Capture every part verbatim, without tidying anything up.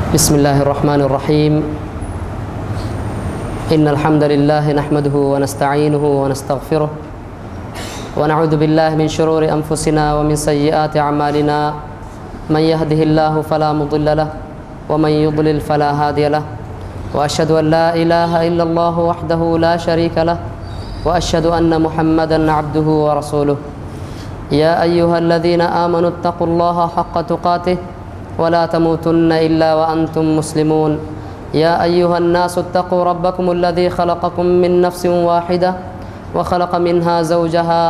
بسم الله الرحمن الرحيم. إن الحمد لله نحمده ونستعينه ونستغفره، ونعوذ بالله من شرور أنفسنا ومن سيئات أعمالنا. من يهده الله فلا مضل له، ومن يضلل فلا هادي له. وأشهد أن لا إله إلا الله وحده لا شريك له، وأشهد أن محمدا عبده ورسوله. يا أيها الذين آمنوا اتقوا الله حق تقاته ولا تموتن إلا وأنتم مسلمون. يا أيها الناس اتقوا ربكم الذي خلقكم من نفس واحدة وخلق منها زوجها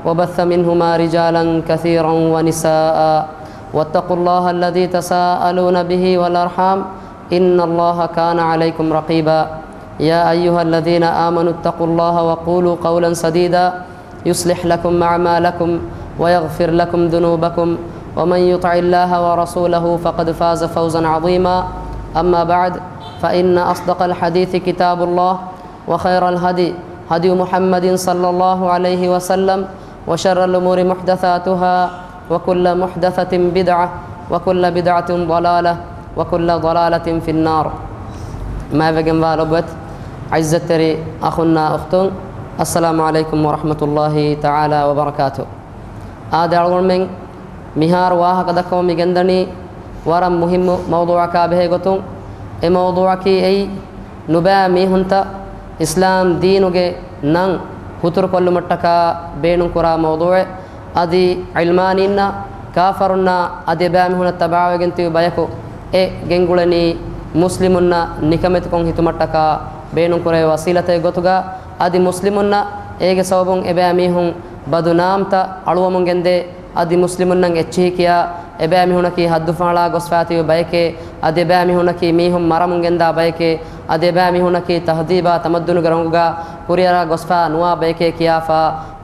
وبث منهما رجالا كثيرا ونساء واتقوا الله الذي تساءلون به والأرحام إن الله كان عليكم رقيبا. يا أيها الذين آمنوا اتقوا الله وقولوا قولا سديدا يصلح لكم أعمالكم ويغفر لكم ذنوبكم ومن يطع الله ورسوله فقد فاز فوزا عظيما. أما بعد، فإن أصدق الحديث كتاب الله وخير الهدي هدي محمد صلى الله عليه وسلم وشر الأمور محدثاتها وكل محدثة بدعة وكل بدعة ضلالة وكل ضلالة في النار. މާތްވެގެންވާ ލޮބުވެތި ޢިއްޒަތްތެރި އަޚުންނާ އުޚްތުން، السلام عليكم ورحمة الله تعالى وبركاته. އާދެ، އަޅުގަނޑުމެން މިހާރު ވާހަކަ ދައްކަމުން މި ގެންދަނީ ވަރަށް މުހިއްމު މައުޟޫޢަކާ ބެހޭ ގޮތުން. އެ މައުޟޫޢަކީ އެއީ، ނުބައި މީހުންތައް އިސްލާމް ދީނުގެ ނަން ހުތުރުކޮށްލުމަށްޓަކާ ބޭނުންކުރާ މައުޟޫޢެއް. އަދި ޢިލްމާނީންނާ ކާފަރުންނާ އަދި އެބައިމީހުންނަށް ތަބާވެގެން ތިބި ބަޔަކު އެ ގެންގުޅެނީ މުސްލިމުންނަށް ނިކަމެތިކޮށް ހިތުމަށްޓަކާ ބޭނުންކުރެވޭ ވަސީލަތެއް ގޮތުގަ. އަދި މުސްލިމުންނަށް އޭގެ ސަބަބުން އެބައިމީހުން ބަދުނާމްތައް އަޅުވަމުން ގެންދޭ. އަދި މުސްލިމުންނަށް އެއްޗިހި ކިޔާ އެބައިމީހުނަކީ ހައްދުފަހަޅާ ގޮސްފައި ތިބި ބަޔެކޭ. އަދި އެބައިމީހުނަކީ މީހުން މަރަމުން ގެންދާ ބަޔެކޭ. އަދި އެބައިމީހުނަކީ ތަހްދީބާ ތަމައްދުނުގެ ރޮނގުގަ ކުރިއަރާ ގޮސްފަ ނުވާ ބަޔެކޭ ކިޔާފަ،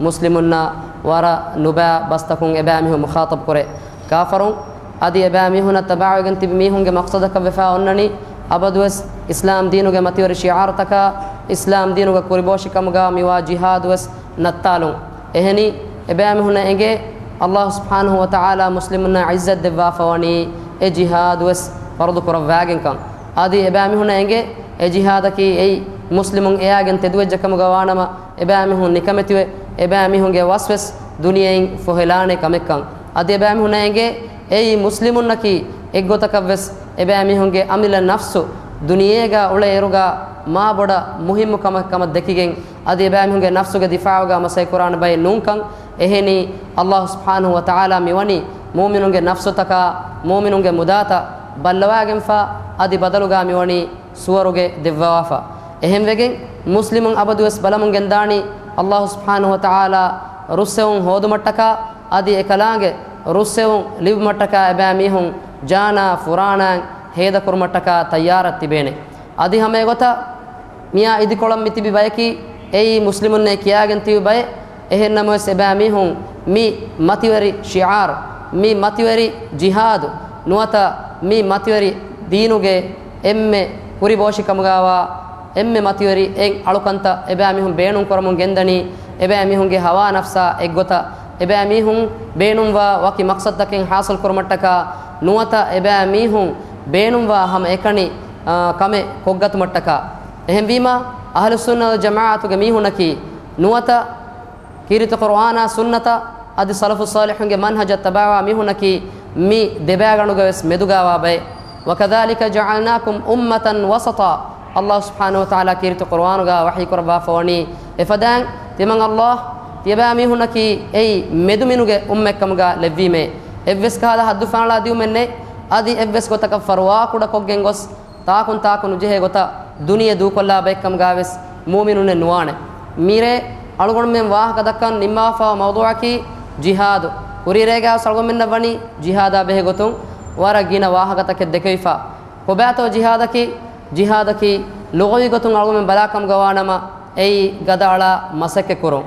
މުސްލިމުންނަށް ވަރަށް ނުބައި ބަސްތަކުން އެބައިމީހުން މުޚާޠަބު ކުރޭ. ކާފަރުން އަދި އެބައިމީހުންނަށް ތަބާވެގެން ތިބި މީހުންގެ މަޤްޞަދަކަށް ވެފަ އޮންނަނީ، އަބަދުވެސް އިސްލާމް ދީނުގެ މަތިވެރި ޝިޢާރުތަކާ، އިސްލާމް ދީނުގެ ކުރިބޯށިކަމުގަ މިވާ ޖިހާދުވެސް ނައްތާލުން. އެހެނީ، އެބައިމީހުންނަށް އެނގޭ، ﷲ ސުބްޙާނަހޫ ވަތަޢާލާ މުސްލިމުންނަށް ޢިއްޒަތް ދެއްވާފަ ވަނީ އެ ޖިހާދުވެސް ފަރުޟު ކުރައްވާގެންކަން. އަދި އެބައިމީހުންނަށް އެނގޭ، އެ ޖިހާދަކީ އެއީ މުސްލިމުން އެއާގެން ތެދުވެއްޖެ ކަމުގަ ވާނަމަ، އެބައިމީހުން ނިކަމެތިވެ، އެބައިމީހުންގެ ވަސްވެސް ދުނިޔެއިން ފޮހެލާނެ ކަމެއްކަން. އަދި އެބައިމީހުންނަށް އެނގޭ، އެއީ މުސްލިމުންނަކީ އެއްގޮތަކަށްވެސް އެބައިމީހުންގެ އަމިއްލަ ނަފްސު ދުނިޔޭގަ އުޅޭ އިރުގަ މާ ބޮޑަށް މުހިއްމު ކަމެއް ކަމަށް ދެކިގެން، އަދި އެބައިމީހުންގެ ނަފްސުގެ ދިފާޢުގަ މަސައްކަތް ކުރާނެ ބައެއް ނޫންކަން. އެހެނީ، ﷲ ސުބްޙާނަހޫ ވަތަޢާލާ މިވަނީ މުއުމިނުންގެ ނަފްސުތަކާ، މުއުމިނުންގެ މުދާތައް ބައްލަވާގެންފަ، އަދި ބަދަލުގަ މިވަނީ ސުވަރުގެ ދެއްވަވާފަ. އެހެންވެގެން، މުސްލިމުން އަބަދުވެސް ބަލަމުން ގެންދާނީ، ﷲ ސުބްޙާނަހޫ ވަތަޢާލާ ރުއްސެވުން ހޯދުމަށްޓަކާ، އަދި އެކަލާނގެ ރުއްސެވުން ލިބުމަށްޓަކާ އެބައިމީހުން ޖާނާ ފުރާނާއިން ހޭދަކުރުމަށްޓަކާ ތައްޔާރަށް ތިބޭނެ. އަދި ހަމަ އެގޮތަށް މިއާ އިދިކޮޅަށް މިތިބި ބަޔަކީ އެއީ މުސްލިމުންނޭ ކިޔާގެން ތިބި ބައެއް. އެހެންނަމަވެސް އެބައިމީހުން މި މަތިވެރި ޝިޢާރު، މި މަތިވެރި ޖިހާދު ނުވަތަ މި މަތިވެރި ދީނުގެ އެންމެ ކުރިބޯށިކަމުގަވާ އެންމެ މަތިވެރި އެއް އަޅުކަންތައް އެބައިމީހުން ބޭނުންކުރަމުން ގެންދަނީ، އެބައިމީހުންގެ ހަވާ ނަފްސާ އެއްގޮތަށް އެބައިމީހުން ބޭނުންވާ ވަކި މަޤްޞަދުތަކެއް ޙާޞިލް ކުރުމަށްޓަކާ ނުވަތަ އެބައިމީހުން ބޭނުންވާ ހަމައެކަނި، އާ، ކަމެއް ކޮށްގަތުމަށްޓަކާ. އެހެންވީމާ، އަހްލުއްސުންނަ ވަލްޖަމާޢަތުގެ މީހުންނަކީ ނުވަތަ ކީރިތި ޤުރުއާނާ ސުންނަތަށް އަދި ސަލަފުއް ޞާލިޙުންގެ މަންހަޖަށް ތަބާވާ މީހުންނަކީ މި ދެބައިގަނޑުގަވެސް މެދުގަވާ ބައެއް. وَكَذَلِكَ جَعَلْنَاكُمْ أُمَّةً وَسَطًا. ﷲ ސުބްޙާނަހޫ ވަތަޢާލާ ކީރިތި ޤުރުއާނުގަ ވަޙީކުރައްވާފަވަނީ އެފަދައިން، ތިމަން ﷲ ތިޔަބައިމީހުންނަކީ އެއީ މެދުމިނުގެ އުއްމަތްކަމުގަ ލެއްވީމޭ. އެއްވެސް ކަހަލަ ހައްދުފަހަޅާ ދިއުމެއް ނެތް، އަދި އެއްވެސް ގޮތަކަށް ފަރުވާކުޑަކޮށްގެން ގޮސް، ތާކުން ތާކު ނުޖެހޭ ގޮތަށް ދުނިޔެ ދޫކޮށްލާ ބައެއްކަމުގަވެސް މުއުމިނުންނެއް ނުވާނެ. މިރޭ އަޅުގަނޑުމެން ވާހަކަ ދައްކަން ނިންމާފައިވާ މައުޟޫޢަކީ ޖިހާދު. ކުރީރޭގަ އަޅުގަނޑުމެންނަށް ވަނީ ޖިހާދާ ބެހޭ ގޮތުން ވަރަށް ގިނަ ވާހަކަތަކެއް ދެކެވިފަ. ކޮބާތޯ ޖިހާދަކީ؟ ޖިހާދަކީ ލުޣަވީ ގޮތުން އަޅުގަނޑުމެން ބަލާކަމުގަ ވާނަމަ، އެއީ ގަދައަޅާ މަސައްކަތް ކުރުން.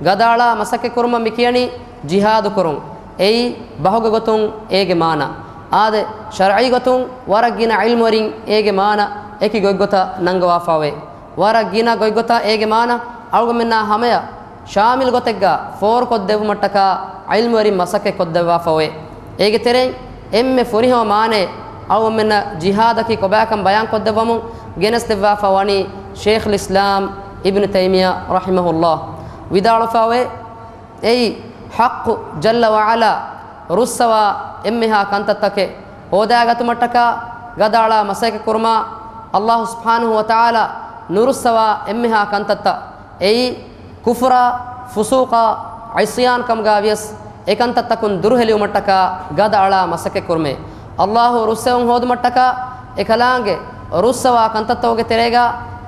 ގަދައަޅާ މަސައްކަތް ކުރުމަށް މި ކިޔަނީ ޖިހާދު ކުރުން. އެއީ ބަހުގެ ގޮތުން އޭގެ މާނަ. އާދެ، ޝަރްޢީ ގޮތުން ވަރަށް ގިނަ ޢިލްމުވެރިން އޭގެ މާނަ އެކި ގޮތްގޮތަށް ނަންގަވާފައިވޭ. ވަރަށް ގިނަ ގޮތްގޮތަށް އޭގެ މާނަ އަޅުގަނޑުމެންނާ ހަމަޔަށް ޝާމިލް ގޮތެއްގަ ފޯރުކޮށްދެއްވުމަށްޓަކާ ޢިލްމުވެރިން މަސައްކަތް ކޮށްދެއްވާފައިވޭ. އޭގެ ތެރެއިން އެންމެ ފުރިހަމަ މާނައެއް އަޅުގަނޑުމެންނަށް ޖިހާދަކީ ކޮބާކަން ބަޔާންކޮށްދެއްވަމުން ގެނެސްދެއްވާފަ ވަނީ ޝޭޚުލް އިސްލާމް އިބްނު ތައިމިއްޔާ ރަޙިމަހުﷲ ވިދާޅުވެފައިވޭ، އެއީ ޙައްޤު ޖައްލަ ވަޢަލާ ރުއްސަވާ އެންމެހާ ކަންތައްތަކެއް ހޯދާގަތުމަށްޓަކާ ގަދައަޅާ މަސައްކަތްކުރުމާ، ﷲ ސުބްޙާނަހޫ ވަތަޢާލާ ނުރުއްސަވާ އެންމެހާ ކަންތައްތައް، އެއީ ކުފުރާ، ފުސޫޤާ، ޢިޞްޔާން ކަމުގަ ވިޔަސް އެކަންތައްތަކުން ދުރުހެލިވުމަށްޓަކާ ގަދައަޅާ މަސައްކަތްކުރުމޭ. ﷲ ރުއްސެވުން ހޯދުމަށްޓަކާ އެކަލާނގެ ރުއްސަވާ ކަންތައްތަކުގެ ތެރޭގަ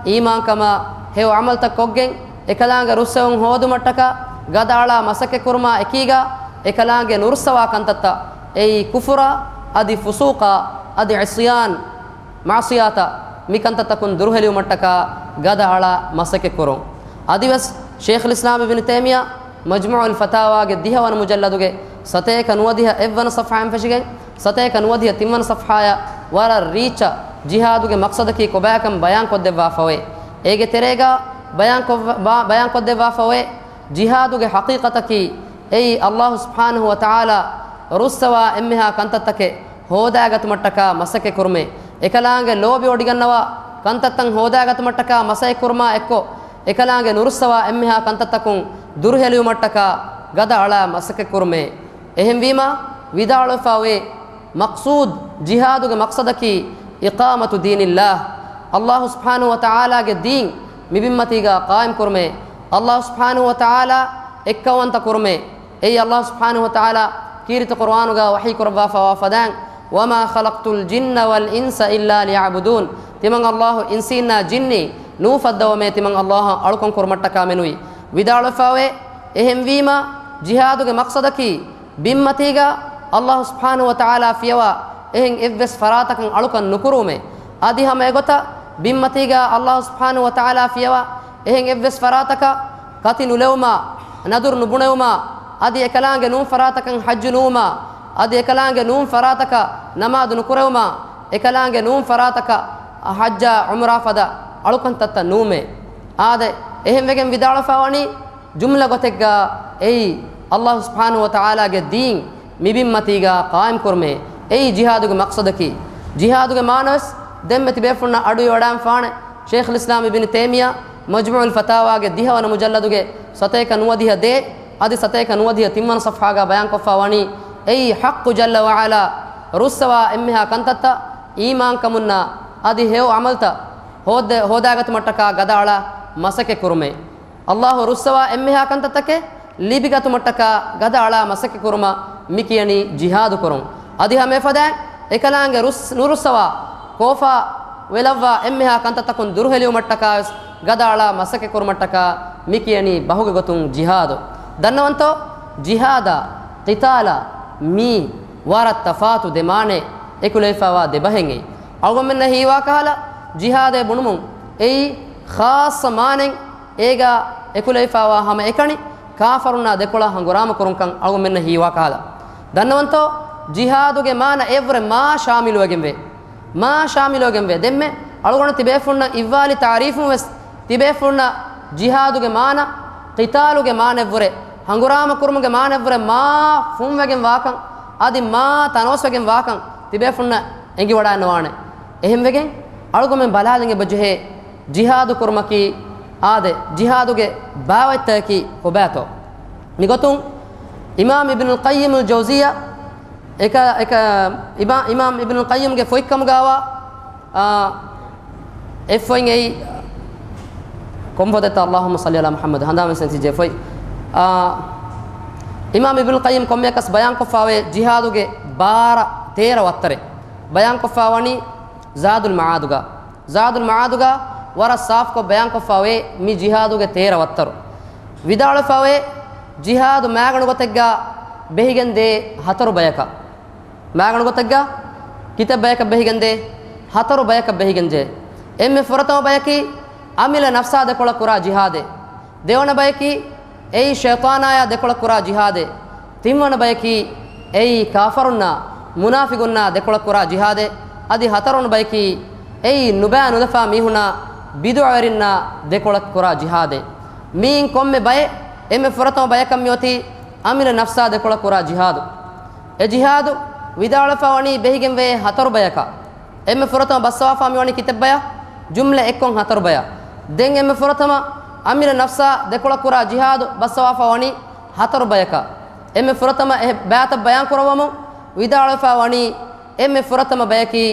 އީމާންކަމާ ހެޔޮ ޢަމަލްތައް ކޮށްގެން، އެކަލާނގެ ރުއްސެވުން ހޯދުމަށްޓަކާ ގަދައަޅާ މަސައްކަތްކުރުމާ އެކީގަ، އެކަލާނގެ ނުރުއްސަވާ ކަންތައްތައް، އެއީ ކުފުރާ، އަދި ފުސޫޤާ، އަދި ޢިޞްޔާން، މަޢުޞިޔަތައް، މިކަންތައްތަކުން ދުރުހެލިވުމަށްޓަކާ ގަދައަޅާ މަސައްކަތްކުރުން. އަދިވެސް ޝޭޚުލް އިސްލާމް އިބްނު ތައިމިއްޔާ މަޖްމޫޢުލް ފަތާވާގެ ދިހަވަނަ މުޖައްލަދުގެ ސަތޭކަ ނުވަދިހަ އެއްވަނަ ޞަފްޙާއިން ފެށިގެން، ސަތޭކަ ނުވަދިހަ ތިންވަނަ ޞަފްޙާޔަށް ވަރަށް ރީއްޗަށް ޖިހާދުގެ މަޤްޞަދަކީ ކޮބާކަން ބަޔާންކޮށްދެއްވާފައިވޭ. އޭގެ ތެރޭގަ ބަޔާންކޮށް-، ބާ-، ބަޔާންކޮށްދެއްވާފައިވޭ، ޖިހާދުގެ ޙަޤީޤަތަކީ އެއީ ﷲ ސުބްޙާނަހޫ ވަތަޢާލާ ރުއްސަވާ އެންމެހާ ކަންތައްތަކެއް ހޯދާގަތުމަށްޓަކާ މަސައްކަތްކުރުމޭ. އެކަލާނގެ ލޯބިވޮޑިގަންނަވާ ކަންތައްތައް ހޯދާގަތުމަށްޓަކާ މަސައްކަތްކުރުމާ އެއްކޮށް، އެކަލާނގެ ނުރުއްސަވާ އެންމެހާ ކަންތައްތަކުން ދުރުހެލިވުމަށްޓަކާ ގަދައަޅާ މަސައްކަތްކުރުމޭ. އެހެންވީމާ، ވިދާޅުވެފައިވޭ، މަޤްޞޫދު ޖިހާދުގެ މަޤްޞަދަކީ އިޤާމަތު ދީނިއްލާހް، ﷲ ސުބްޙާނަހޫ ވަތަޢާލާގެ ދީން މި ބިންމަތީގަ ޤާއިމްކުރުމޭ. ﷲ ސުބްޙާނަހޫ ވަތަޢާލާ އެއްކައުވަންތަ ކުރުމޭ. އެއީ ﷲ ސުބްޙާނަހޫ ވަތަޢާލާ ކީރިތި ޤުރުއާނުގަ ވަޙީ ކުރައްވާފައިވާ ފަދައިން، "وما خلقت الجن والإنس إلا ليعبدون." ތިމަން ﷲ އިންސީންނާ ޖިންނީ ނޫފައްދަވަމޭ، ތިމަން ﷲ އަށް އަޅުކަން ކުރުމަށްޓަކާ މެނުވީ. ވިދާޅުވެފައިވޭ، އެހެންވީމާ، ޖިހާދުގެ މަޤްޞަދަކީ ބިންމަތީގަ ﷲ ސުބްޙާނަހޫ ވަތަޢާލާ ފިޔަވާ އެހެން އެއްވެސް ފަރާތަކަށް އަޅުކަން ނުކުރުވުމޭ. އަދި ހަމަ އެގޮތަށް ބިންމަތީގަ ﷲ ސުބްޙާނަހޫ ވަތަޢާލާ ފިޔަވާ އެހެން އެއްވެސް ފަރާތަކަށް ކަތި ނުލެވުމާ، ނަދުރު ނުބުނެވުމާ، އަދި އެކަލާނގެ ނޫން ފަރާތަކަށް ޙައްޖު ނުވުމާ، އަދި އެކަލާނގެ ނޫން ފަރާތަކަށް ނަމާދު ނުކުރެވުމާ، އެކަލާނގެ ނޫން ފަރާތަކަށް ޙައްޖާ ޢުމްރާ ފަދަ އަޅުކަންތައްތައް ނުވުމޭ. އާދެ، އެހެންވެގެން ވިދާޅުވެފައިވަނީ، ޖުމްލަ ގޮތެއްގަ އެއީ ﷲ ސުބްޙާނަހޫ ވަތަޢާލާގެ ދީން މި ބިންމަތީގަ ޤާއިމްކުރުމޭ. އެއީ ޖިހާދުގެ މަޤްޞަދަކީ. ޖިހާދުގެ މާނަވެސް ދެންމެ ތިބޭފުންނަށް އަޑުއިވަޑާންފާނެ. ޝޭޚުލް އިސްލާމް އިބްނު ތައިމިއްޔާ މަޖްމޫޢުލް ފަތާވާގެ ދިހަވަނަ މުޖައްލަދުގެ ސަތޭކަ ނުވަދިހަ ދޭއް އަދި ސަތޭކަ ނުވަދިހަ ތިންވަނަ ޞަފްޙާގަ ބަޔާންކޮށްފައިވަނީ، އެއީ ޙައްޤު ޖައްލަ ވަޢަލާ ރުއްސަވާ އެންމެހާ ކަންތައްތައް އީމާންކަމުންނާ އަދި ހެޔޮ ޢަމަލްތައް ހޯދެ-، ހޯދާގަތުމަށްޓަކާ ގަދައަޅާ މަސައްކަތްކުރުމޭ. ﷲ ރުއްސަވާ އެންމެހާ ކަންތައްތަކެއް ލިބިގަތުމަށްޓަކާ ގަދައަޅާ މަސައްކަތްކުރުމަށް މި ކިޔަނީ ޖިހާދުކުރުން. އަދި ހަމައެފަދައިން އެކަލާނގެ ރުއްސް-، ނުރުއްސަވާ ކޯފާ ވެލައްވާ އެންމެހާ ކަންތައްތަކުން ދުރުހެލިވުމަށްޓަކާވެސް ގަދައަޅާ މަސައްކަތްކުރުމަށްޓަކާ މި ކިޔަނީ ބަހުގެ ގޮތުން ޖިހާދު. ދަންނަވަންތޯ، ޖިހާދާ ޤިތާލާ މީ ވަރަށް ތަފާތު ދެ މާނައެއް އެކުލެވިފައިވާ ދެ ބަހެއް އެއީ. އަޅުގަނޑުމެންނަށް ހީވާކަހަލަ ޖިހާދޭ ބުނުމުން އެއީ ޚާއްޞަ މާނައެއް އޭގާ އެކުލެވިފައިވާ ހަމައެކަނި ކާފަރުންނާ ދެކޮޅަށް ހަނގުރާމަ ކުރުންކަން އަޅުގަނޑުމެންނަށް ހީވާކަހަލަ. ދަންނަވަންތޯ، ޖިހާދުގެ މާނަ އެއަށްވުރެ މާ ޝާމިލުވެގެންވޭ. މާ ޝާމިލުވެގެންވޭ. ދެންމެ އަޅުގަނޑު ތިބޭފުންނަށް އިއްވާލި ތާރީފުން ވެސް ތިބޭފުންނަށް ޖިހާދުގެ މާނަ، ޤިތާލުގެ މާނައަށްވުރެ، ހަނގުރާމަ ކުރުމުގެ މާނައަށްވުރެ މާ ފުންވެގެން ވާކަން، އަދި މާ ތަނަވަސްވެގެން ވާކަން ތިބޭފުންނަށް އެނގިވަޑައިނުވާނެ. އެހެންވެގެން އަޅުގަމެން ބަލާލަން އެބަޖެހޭ، ޖިހާދު ކުރުމަކީ އާދެ، ޖިހާދުގެ ބާވަތްތަކަކީ ކޮބާތޯ؟ މިގޮތުން އިމާމް އިބްނުލް ޤައްޔިމުލް ޖައުޒިއްޔާ އެކަ-، އެކަ-، އިމާ-، އިމާމް އިބްނުލް ޤައްޔިމްގެ ފޮތްކަމުގާވާ، އާ، އެއްފޮތް އެއީ، ކޮންފޮތެއްތަ؟ އައްލާހުއްމަ ޞައްލި ޢަލާ މުޙައްމަދު، ހަނދާންވެސް ނެތިއްޖެ ފޮތް. އާ، އިމާމް އިބްނުލް ޤައްޔިމް ކޮންމެއަކަސް ބަޔާންކޮށްފައިވޭ ޖިހާދުގެ ބާރަ ތޭރަ ވައްތަރެއް ބަޔާންކޮށްފައިވަނީ ޒާދުލް މަޢާދުގަ. ޒާދުލް މަޢާދުގަ ވަރަށް ސާފުކޮށް ބަޔާންކޮށްފައިވޭ މި ޖިހާދުގެ ތޭރަ ވައްތަރު. ވިދާޅުވެފައިވޭ، ޖިހާދު މާގަނޑު ގޮތެއްގަ ބެހިގެންދޭ ހަތަރު ބަޔަކަށް. މާގަނޑު ގޮތެއްގަ ކިތައް ބަޔަކަށް ބެހިގެންދޭ؟ ހަތަރު ބަޔަކަށް ބެހިގެންދޭ. އެންމެ ފުރަތަމަ ބަޔަކީ އަމިއްލަ ނަފްސާ ދެކޮޅަށް ކުރާ ޖިހާދޭ. ދެވަނަ ބަޔަކީ އެއީ ޝައިޠާނާޔާ ދެކޮޅަށް ކުރާ ޖިހާދޭ. ތިންވަނަ ބަޔަކީ އެއީ ކާފަރުންނާ މުނާފިގުންނާ ދެކޮޅަށް ކުރާ ޖިހާދޭ. އަދި ހަތަރުވަނަ ބަޔަކީ އެއީ ނުބައި ނުލަފާ މީހުންނާ ބިދުޢަވެރިންނާ ދެކޮޅަށް ކުރާ ޖިހާދޭ. މިއިން ކޮންމެ ބައެއް އެންމެ ފުރަތަމަ ބަޔަކަށް މިއޮތީ އަމިއްލަ ނަފްސާ ދެކޮޅަށް ކުރާ ޖިހާދު. އެ ޖިހާދު ވިދާޅުވެފަ ވަނީ ބެހިގެންވޭ ހަތަރު ބަޔަކަށް. އެންމެ ފުރަތަމަ ބައްސަވާފަ މިވަނީ ކިތައް ބަޔަށް؟ ޖުމްލަ އެއްކޮށް ހަތަރު ބަޔަށް. ދެން އެންމެ ފުރަތަމަ އަމިއްލަ ނަފްސާ ދެކޮޅަށް ކުރާ ޖިހާދު ބައްސަވާފަ ވަނީ ހަތަރު ބަޔަކަށް. އެންމެ ފުރަތަމަ އެ ބައިތައް ބަޔާން ކުރައްވަމުން ވިދާޅުވެފަ ވަނީ އެންމެ ފުރަތަމަ ބަޔަކީ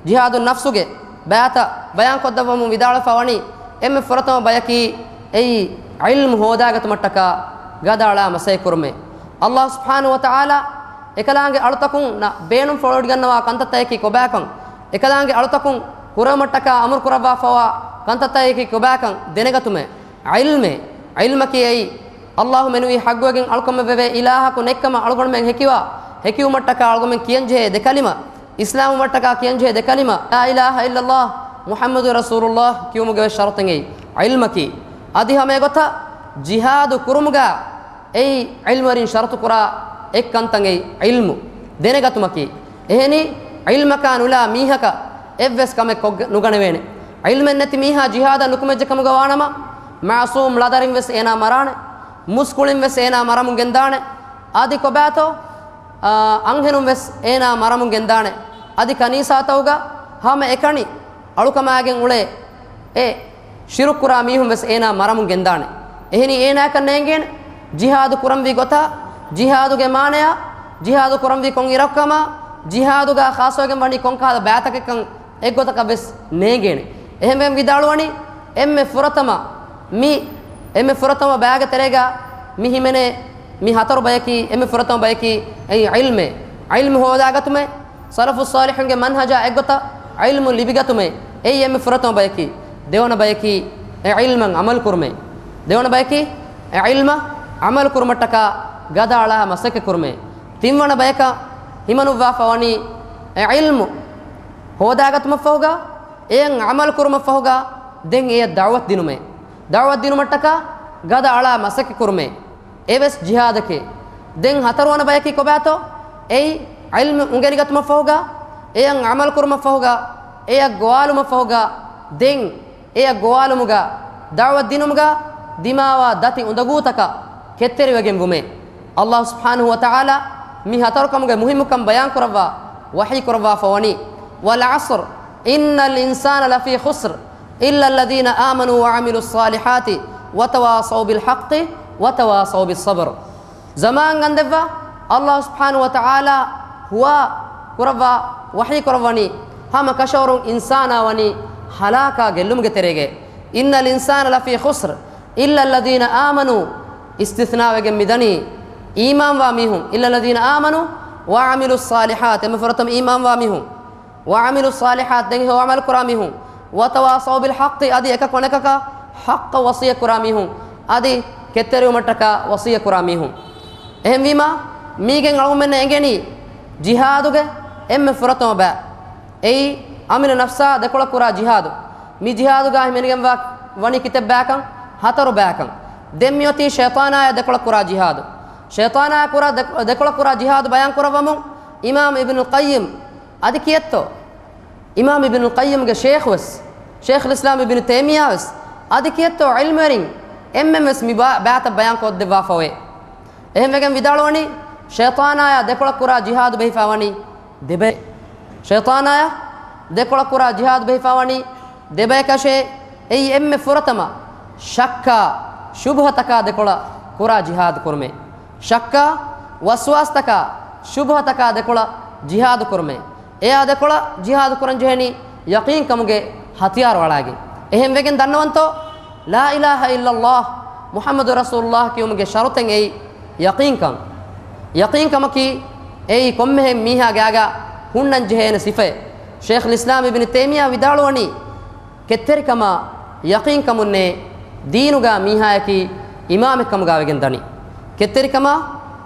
ޖިހާދު ނަފްސުގެ ބައިތައް ބަޔާން ކޮށްދެއްވަމުން ވިދާޅުވެފަ ވަނީ އެންމެ ފުރަތަމަ ބަޔަކީ އެއީ ޢިލްމު ހޯދާގަތުމަށްޓަކާ ގަދައަޅާ މަސައްކަތް ކުރުމޭ. އައްލާހު ސުބްޙާނަހު ވަ ތަޢާލާ އެކަލާނގެ އަޅުތަކުންނަށް ބޭނުން ފޮނުވިގަންނަވާ ކަންތައްތަކަކީ ކޮބާކަން، އެކަލާނގެ އަޅުތަކުން ކުރެވުމަށްޓަކާ އަމުރު ކުރައްވާފަވާ ކަންތައްތަކަކީ ކޮބާކަން ދެނެގަތުމޭ. ޢިލްމޭ، ޢިލްމަކީ އެއީ އައްލާހު މެނުވީ ޙައްޤުވެގެން އަޅުކަމެއް ވެވޭ އިލާހަކު ނެތްކަމަށް އަޅުގަނޑުމެން ހެކިވާ، ހެކިވުމަށްޓަކާ އަޅުގަނޑުމެން ކިޔަންޖެހޭ ދެ ކަލިމަ، އިސްލާމްވުމަށްޓަކާ ކިޔަންޖެހޭ ދެ ކަލިމަ، لا إله إلا الله محمد رسول الله ކިޔުމުގެ ވެސް ޝަރުޠެއް އެއީ ޢިލްމަކީ. އަދި ހަމަ އެގޮތަށް ޖިހާދު ކުރުމުގަ އެއީ ޢިލްމުވެރިން ޝަރުޠު ކުރާ އެއްކަންތައް އެއީ ޢިލްމު ދެނެގަތުމަކީ. އެހެނީ، ޢިލްމަކާ ނުލާ މީހަކަށް އެއްވެސް ކަމެއް ކޮށްގެ ނުގަނެވޭނެ. ޢިލްމެއް ނެތި މީހާ ޖިހާދަށް ނުކުމެއްޖެ ކަމުގަ ވާނަމަ، މަޢުޞޫމް ޅަދަރިން ވެސް އޭނާ މަރާނެ. މުސްކުޅިން ވެސް އޭނާ މަރަމުން ގެންދާނެ. އަދި ކޮބާތޯ؟ އާ، އަންހެނުން ވެސް އޭނާ މަރަމުން ގެންދާނެ. އަދި ކަނީސާތަކުގަ ހަމަ އެކަނި އަޅުކަމާގެން އުޅޭ އެ ޝިރުކު ކުރާ މީހުން ވެސް އޭނާ މަރަމުން ގެންދާނެ. އެހެނީ އޭނާއަކަށް ނޭނގޭނެ ޖިހާދު ކުރަންވީ ގޮތާ، ޖިހާދުގެ މާނަޔާ، ޖިހާދު ކުރަންވީ ކޮން އިރަކުކަމާ، ޖިހާދުގަ ޚާއްޞަވެގެން ވަނީ ކޮންކަހަލަ ބައިތަކެއްކަން އެއްގޮތަކަށް ވެސް ނޭނގޭނެ. އެހެންވެ ވިދާޅުވަނީ އެންމެ ފުރަތަމަ މި، އެންމެ ފުރަތަމަ ބައިގެ ތެރޭގަ މި ހިމެނޭ މި ހަތަރު ބަޔަކީ، އެންމެ ފުރަތަމަ ބަޔަކީ އެއީ ޢިލްމޭ. ޢިލްމު ހޯދާގަތުމޭ. ސަލަފުއް ޞާލިޙުންގެ މަންހަޖާ އެއްގޮތަށް ޢިލްމު ލިބިގަތުމޭ. އެއީ އެންމެ ފުރަތަމަ ބަޔަކީ. ދެވަނަ ބަޔަކީ އެ ޢިލްމަށް ޢަމަލު ކުރުމޭ. ދެވަނަ ބަޔަކީ އެ ޢިލްމަށް ޢަމަލު ކުރުމަށްޓަކާ ގަދައަޅާ މަސައްކަތް ކުރުމޭ. ތިންވަނަ ބަޔަކަށް ހިމަނުއްވާފަ ވަނީ އެ ޢިލްމު ހޯދާގަތުމަށްފަހުގަ، އެއަށް ޢަމަލު ކުރުމަށްފަހުގަ، ދެން އެޔަށް ދަޢުވަތު ދިނުމޭ. ދަޢުވަތު ދިނުމަށްޓަކާ ގަދައަޅާ މަސައްކަތް ކުރުމޭ. އެވެސް ޖިހާދަކޭ. ދެން ހަތަރުވަނަ ބަޔަކީ ކޮބާތޯ؟ އެއީ ޢިލްމު އުނގެނިގަތުމަށްފަހުގަ، އެއަށް ޢަމަލު ކުރުމަށްފަހުގަ، އެޔަށް ގޮވާލުމަށްފަހުގަ، ދެން އެޔަށް ގޮވާލުމުގަ، ދަޢުވަތު ދިނުމުގަ ދިމާވާ ދަތި އުނދަގޫތަކަށް ކެތްތެރިވެގެން ވުމޭ. އައްލާހު ސުބްޙާނަހު ވަ ތަޢާލާ މި ހަތަރު ކަމުގެ މުހިއްމުކަން ބަޔާން ކުރައްވާ، ވަޙީ ކުރައްވާފަ ވަނީ، والعصر إن الإنسان لفي خسر إلا الذين آمنوا وعملوا الصالحات وتواصوا بالحق وتواصوا بالصبر. ޒަމާން ގަންދެއްވާ، އައްލާހު ސުބްޙާނަހު ވަ ތަޢާލާ ހުވާ ކުރައްވާ، ވަޙީ ކުރައްވަނީ، ހަމަ ކަށަވަރުން އިންސާނާ ވަނީ ހަލާކާ ގެއްލުމުގެ ތެރޭގައި. إن الإنسان لفي خسر إلا الذين آمنوا، އިސްތިސްނާވެގެން މިދަނީ އީމާންވާ މީހުން، إلا الذين آمنوا وعملوا الصالحات، އެންމެ ފުރަތަމަ އީމާންވާ މީހުން، وعملوا الصالحات، ދެން ހެޔޮ ޢަމަލު ކުރާ މީހުން، وتواصوا بالحق، އަދި އެކަކު އަނެކަކަށް ޙައްޤަށް ވަޞިއްޔަތް ކުރާ މީހުން، އަދި ކެތްތެރިވުމަށްޓަކާ ވަޞިއްޔަތް ކުރާ މީހުން. އެހެންވީމާ، މީގެން އަޅުގަނޑުމެންނަށް އެނގެނީ ޖިހާދުގެ އެންމެ ފުރަތަމަ ބައި. އެއީ، އަމިއްލަ ނަފްސާ ދެކޮޅަށް ކުރާ ޖިހާދު. މި ޖިހާދުގަ ހިމެނިގެންވާ ވަނީ ކިތައް ބައިކަން؟ ހަތަރު ބައިކަން. ދެން މިއޮތީ ޝައިޠާނާޔާ ދެކޮޅަށް ކުރާ ޖިހާދު. ޝައިޠާނާޔާ ކުރާ ދެ-، ދެކޮޅަށް ކުރާ ޖިހާދު ބަޔާން ކުރައްވަމުން، އިމާމް އިބްނުލް ޤައްޔިމް އަދި ކިއެއްތޯ؟ އިމާމް އިބްނުލް ޤައްޔިމްގެ ޝޭޚް ވެސް، ޝޭޚުލް އިސްލާމް އިބްނު ތައިމިއްޔާ ވެސް، އަދި ކިއެއްތޯ ޢިލްމުވެރިން އެންމެން ވެސް މި ބާ-، ބައިތައް ބަޔާން ކޮށްދެއްވާފަ އޮތް. އެހެންވެގެން ވިދާޅުވަނީ، ޝައިޠާނާޔާ ދެކޮޅަށް ކުރާ ޖިހާދު ބެހިފަ ވަނީ ދެބައި. ޝައިޠާނާޔާ ދެކޮޅަށް ކުރާ ޖިހާދު ބެހިފަ ވަނީ ދެބަޔަކަށޭ. އެއީ އެންމެ ފުރަތަމަ ޝައްކާ، ޝުބުހަތަކާ ދެކޮޅަށް ކުރާ ޖިހާދު ކުރުމޭ. ޝައްކާ، ވަސްވާސްތަކާ، ޝުބުހަތަކާ ދެކޮޅަށް ޖިހާދު ކުރުމޭ. އެއާ ދެކޮޅަށް ޖިހާދު ކުރަން ޖެހެނީ ޔަޤީންކަމުގެ ހަތިޔާރު އަޅާގެން. އެހެންވެގެން ދަންނަވަންތޯ، لا إله إلا الله محمد رسول الله ކިޔުމުގެ ޝަރުޠެއް އެއީ ޔަޤީންކަން. ޔަޤީންކަމަކީ އެއީ ކޮންމެހެން މީހާގެ އާގާ ހުންނަން ޖެހޭނެ ސިފައެއް. ޝޭޚުލް އިސްލާމް އިބްނު ތައިމިއްޔާ ވިދާޅުވަނީ، ކެތްތެރިކަމާ ޔަޤީންކަމުންނޭ ދީނުގާ މީހާޔަކީ އިމާމެއްކަމުގާ ވެގެން ދަނީ. ކެތްތެރިކަމާ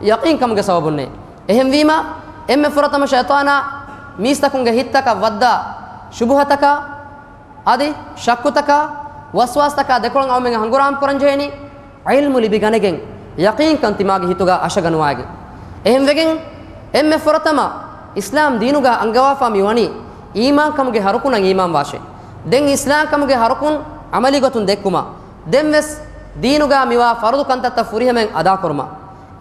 ޔަޤީންކަމުގެ ސަބަބުންނޭ. އެހެންވީމާ، އެންމެ ފުރަތަމަ ޝައިޠާނާ މީސްތަކުންގެ ހިތްތަކަށް ވައްދާ ޝުބުހަތަކާ، އަދި ޝައްކުތަކާ، ވަސްވާސްތަކާ ދެކޮޅަށް އަޅުމެން ހަނގުރާމަ ކުރަން ޖެހެނީ، ޢިލްމު ލިބިގަނެގެން، ޔަޤީންކަން ތިމާގެ ހިތުގަ އަށަގަނުވާގެން. އެހެންވެގެން، އެންމެ ފުރަތަމަ އިސްލާމް ދީނުގަ އަންގަވާފާ މިވަނީ، އީމާންކަމުގެ ހަރުކުނަށް އީމާންވާށޭ. ދެން އިސްލާމްކަމުގެ ހަރުކުން ޢަމަލީގޮތުން ދެއްކުމަށް. ދެންވެސް ދީނުގަ މިވާ ފަރުޟު ކަންތައްތައް ފުރިހަމައިން އަދާކުރުމަށް.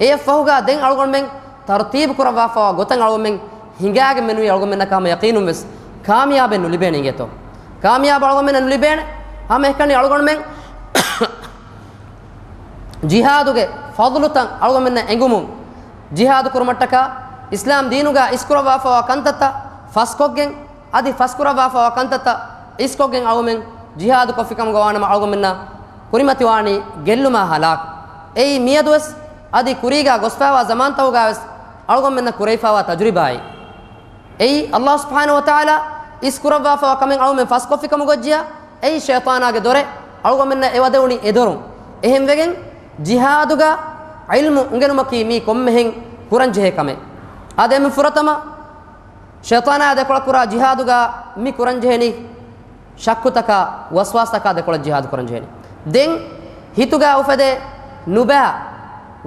އެއަށްފަހުގަ ދެން އަޅުގަނޑުމެން ތަރުތީބު ކުރައްވާފަވާ ގޮތަށް އަޅުގަނޑުމެން ހިނގާގެން މެނުވީ އަޅުގަނޑުމެންނަކަށް ހަމަ ޔަޤީނުން ވެސް ކާމިޔާބެއް ނުލިބޭނެ އިނގޭތޯ. ކާމިޔާބު އަޅުގަނޑުމެންނަށް ނުލިބޭނެ. ހަމަ އެކަނި އަޅުގަނޑުމެން ޖިހާދުގެ ފަޟުލުތައް އަޅުގަނޑުމެންނަށް އެނގުމުން، ޖިހާދު ކުރުމަށްޓަކާ އިސްލާމް ދީނުގަ އިސްކުރައްވާފައިވާ ކަންތައްތައް ފަސްކޮށްގެން، އަދި ފަސްކުރައްވާފައިވާ ކަންތައްތައް އިސްކޮށްގެން އަޅުގަނޑުމެން ޖިހާދު ކޮށްފިކަމުގަ ވާނަމަ އަޅުގަނޑުމެންނަށް ކުރިމަތިވާނީ ގެއްލުމާ ހަލާކު. އެއީ މިއަދުވެސް އަދި ކުރީގަ ގޮސްފައިވާ ޒަމާންތަކުގަވެސް އަޅުގަނޑުމެންނަށް ކުރެވިފައިވާ ތަޖުރިބާއެއް. އެއީ، ﷲ ސުބްޙާނަހޫ ވަތަޢާލާ އިސްކުރައްވާފައިވާ ކަމެއް އަޅުމެން ފަސްކޮށްފިކަމުގައްޖިޔާ، އެއީ ޝައިޠާނާގެ ދޮރެއް އަޅުގަނޑުމެންނަށް އެވަދެވުނީ އެދޮރުން. އެހެންވެގެން، ޖިހާދުގަ ޢިލްމު އުނގެނުމަކީ މީ ކޮންމެހެން ކުރަންޖެހޭ ކަމެއް. އާދެ، އެންމެ ފުރަތަމަ، ޝައިޠާނާ ދެކޮޅަށް ކުރާ ޖިހާދުގަ މި ކުރަންޖެހެނީ ޝައްކުތަކާ ވަސްވާސްތަކާ ދެކޮޅަށް ޖިހާދު ކުރަންޖެހެނީ. ދެން ހިތުގަ އުފެދޭ ނުބައި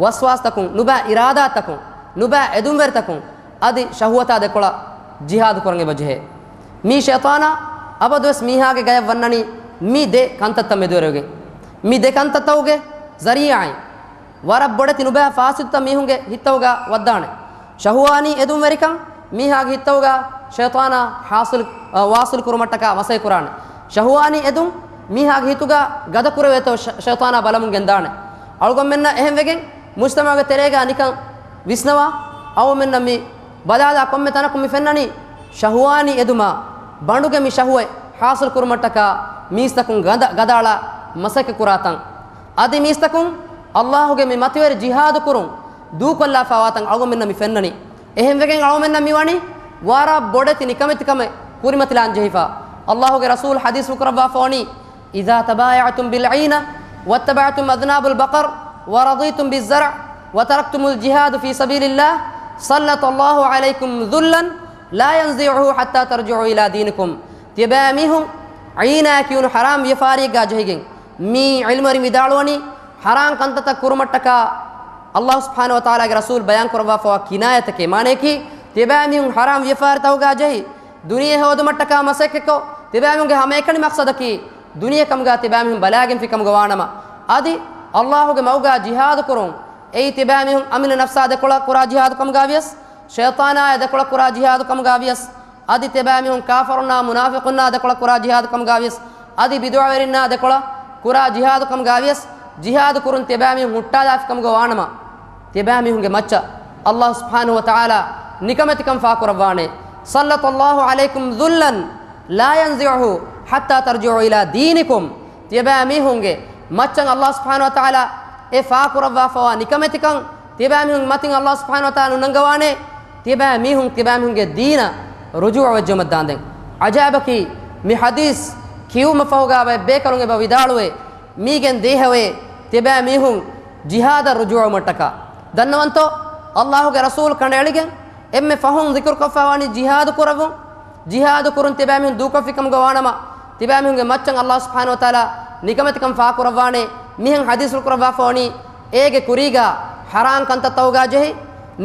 ވަސްވާސްތަކުން، ނުބައި އިރާދާތަކުން، ނުބައި އެދުންވެރިތަކުން، އަދި ޝަހުވަތާ ދެކޮޅަށް ޖިހާދު ކުރަން އެބަޖެހޭ. މީ ޝައިޠާނާ އަބަދުވެސް މީހާގެ ގަޔަށް ވަންނަނީ މި ދެ ކަންތައްތައް މެދުވެރިވެގެން. މި ދެ ކަންތައްތަކުގެ ޒަރީޢާއިން ވަރަށް ބޮޑެތި ނުބައި ފާސިދުތައް މީހުންގެ ހިތްތަކުގަ ވައްދާނެ. ޝަހުވާނީ އެދުންވެރިކަން މީހާގެ ހިތްތަކުގަ ޝައިޠާނާ ޙާޞިލް، އަ، ވާޞިލް ކުރުމަށްޓަކާ މަސައްކަތް ކުރާނެ. ޝަހުވާނީ އެދުން މީހާގެ ހިތުގަ ގަދަ ކުރެވޭތޯ ޝަ-، ޝައިޠާނާ ބަލަމުން ގެންދާނެ. އަޅުގަނޑުމެންނަށް އެހެންވެގެން މުޖްތަމަޢުގެ ތެރޭގަ ނިކަން ވިސްނަވާ، އަޅުގަނޑުމެންނަށް މި ބަލާލާ ކޮންމެ ތަނަކުން މި ފެންނަނީ ޝަހުވާނީ އެދުމާ، ބަނޑުގެ މި ޝަހުވަތް ޙާޞިލް ކުރުމަށްޓަކާ މީސްތަކުން ގަދަ-، ގަދައަޅާ މަސައްކަތް ކުރާ ތަން. އަދި މީސްތަކުން ﷲ ގެ މި މަތިވެރި ޖިހާދު ކުރުން ދޫކޮށްލާފައިވާ ތަން އަޅުގަނޑުމެންނަށް މި ފެންނަނީ. އެހެންވެގެން އަޅުގަނޑުމެންނަށް މި ވަނީ ވަރަށް ބޮޑެތި ނިކަމެތިކަމެއް ކުރިމަތިލާން ޖެހިފަ. ﷲ ގެ ރަސޫލް ޙަދީޘް ކުރައްވާފަ ވަނީ، إذا تبايعتم بالعينة واتبعتم أذناب البقر ورضيتم بالزرع وتركتم الجهاد في سبيل الله سلط الله عليكم ذلا لا ينزعه حتى ترجعوا إلى دينكم. ތިޔަބައިމީހުން ޢީނާ ކިޔުނު ޙަރާމް ވިޔަފާރިއެއްގަ ޖެހިގެން، މީ ޢިލްމުވެރިން ވިދާޅުވަނީ، ޙަރާމް ކަންތައްތައް ކުރުމަށްޓަކާ ﷲ ސުބްޙާނަހޫ ވަތަޢާލާގެ ރަސޫލް ބަޔާން ކުރައްވާފައިވާ ކިނާޔަތެކޭ. މާނަޔަކީ، ތިޔަބައިމީހުން ޙަރާމް ވިޔަފާރިތަކުގަ ޖެހި، ދުނިޔެ ހޯދުމަށްޓަކާ މަސައްކަތްކޮށް، ތިޔަބައިމީހުންގެ ހަމައެކަނި މަޤްޞަދަކީ، ދުނިޔެ ކަމުގަ ތިޔަބައިމީހުން ބަލާގެންފި ކަމުގަ ވާނަމަ، އަދި ﷲ ގެ މަގުގަ ޖިހާދު ކުރުން، އެއީ ތިޔަބައިމީހުން އަމިއްލަ ނަފްސާ ދެކޮޅަށް ކުރާ ޖިހާދު ކަމުގަ ވިޔަސް، ޝައިޠާނާއާ ދެކޮޅަށް ކުރާ ޖިހާދު ކަމުގަ ވިޔަސް، އަދި ތިޔަބައިމީހުން ކާފަރުންނާ މުނާފިޤުންނާ ދެކޮޅަށް ކުރާ ޖިހާދު ކަމުގަ ވިޔަސް، އަދި ބިދުޢަވެރިންނާ ދެކޮޅަށް ކުރާ ޖިހާދު ކަމުގަ ވިޔަސް، ޖިހާދު ކުރުން ތިޔަބައިމީހުން ހުއްޓާލާފި ކަމުގަ ވާނަމަ، ތިޔަބައިމީހުންގެ މައްޗަށް ﷲ ސުބްޙާނަހޫ ވަތަޢާލާ ނިކަމެތިކަން ފާކުރައްވާނެ. سلط الله عليكم ذلا لا ينزعه حتى ترجعوا إلى دينكم. ތިޔަބައިމީހުންގެ މައްޗަށް ﷲ ސުބްޙާނަހޫ ވަތަޢާލާ އެ ފާކުރައްވާފައިވާ ނިކަމެތިކަން ތިޔަބައިމީހުން މަތިން ﷲ ސުބްޙާނަހޫ ވަތަޢާލާ ނުނަންގަވާނެ. ތިޔަބައިމީހުން ތިޔަބައިމީހުންގެ ދީނަށް ރުޖޫޢަ ވެއްޖައުމަށްދާނދެން. ޢަޖާއިބަކީ، މި ޙަދީޘް ކިޔުމަށްފަހުގަ ބައެއް ބޭކަލުން އެބަ ވިދާޅުވޭ، މީގެން ދޭހަވޭ ތިޔަބައިމީހުން ޖިހާދަށް ރުޖޫޢަވުމަށްޓަކާ. ދަންނަވަންތޯ، ﷲ ގެ ރަސޫލު ކަނޑައެޅިގެން އެންމެ ފަހުން ޛިކުރުކޮށްފައިވަނީ ޖިހާދު ކުރައްވުން. ޖިހާދު ކުރުން ތިޔަބައިމީހުން ދޫކޮށްފިކަމުގަ ވާނަމަ، ތިޔަބައިމީހުންގެ މައްޗަށް ﷲ ސުބްޙާނަހޫ ވަތަޢާލާ ނިކަމެތިކަން ފާކުރައްވާނެ. މިހެން ޙަދީޘްފުޅު ކުރައްވާފަ ވަނީ، އޭގެ ކުރީގަ ޙަރާމް ކަންތައްތަކުގަ ޖެހި،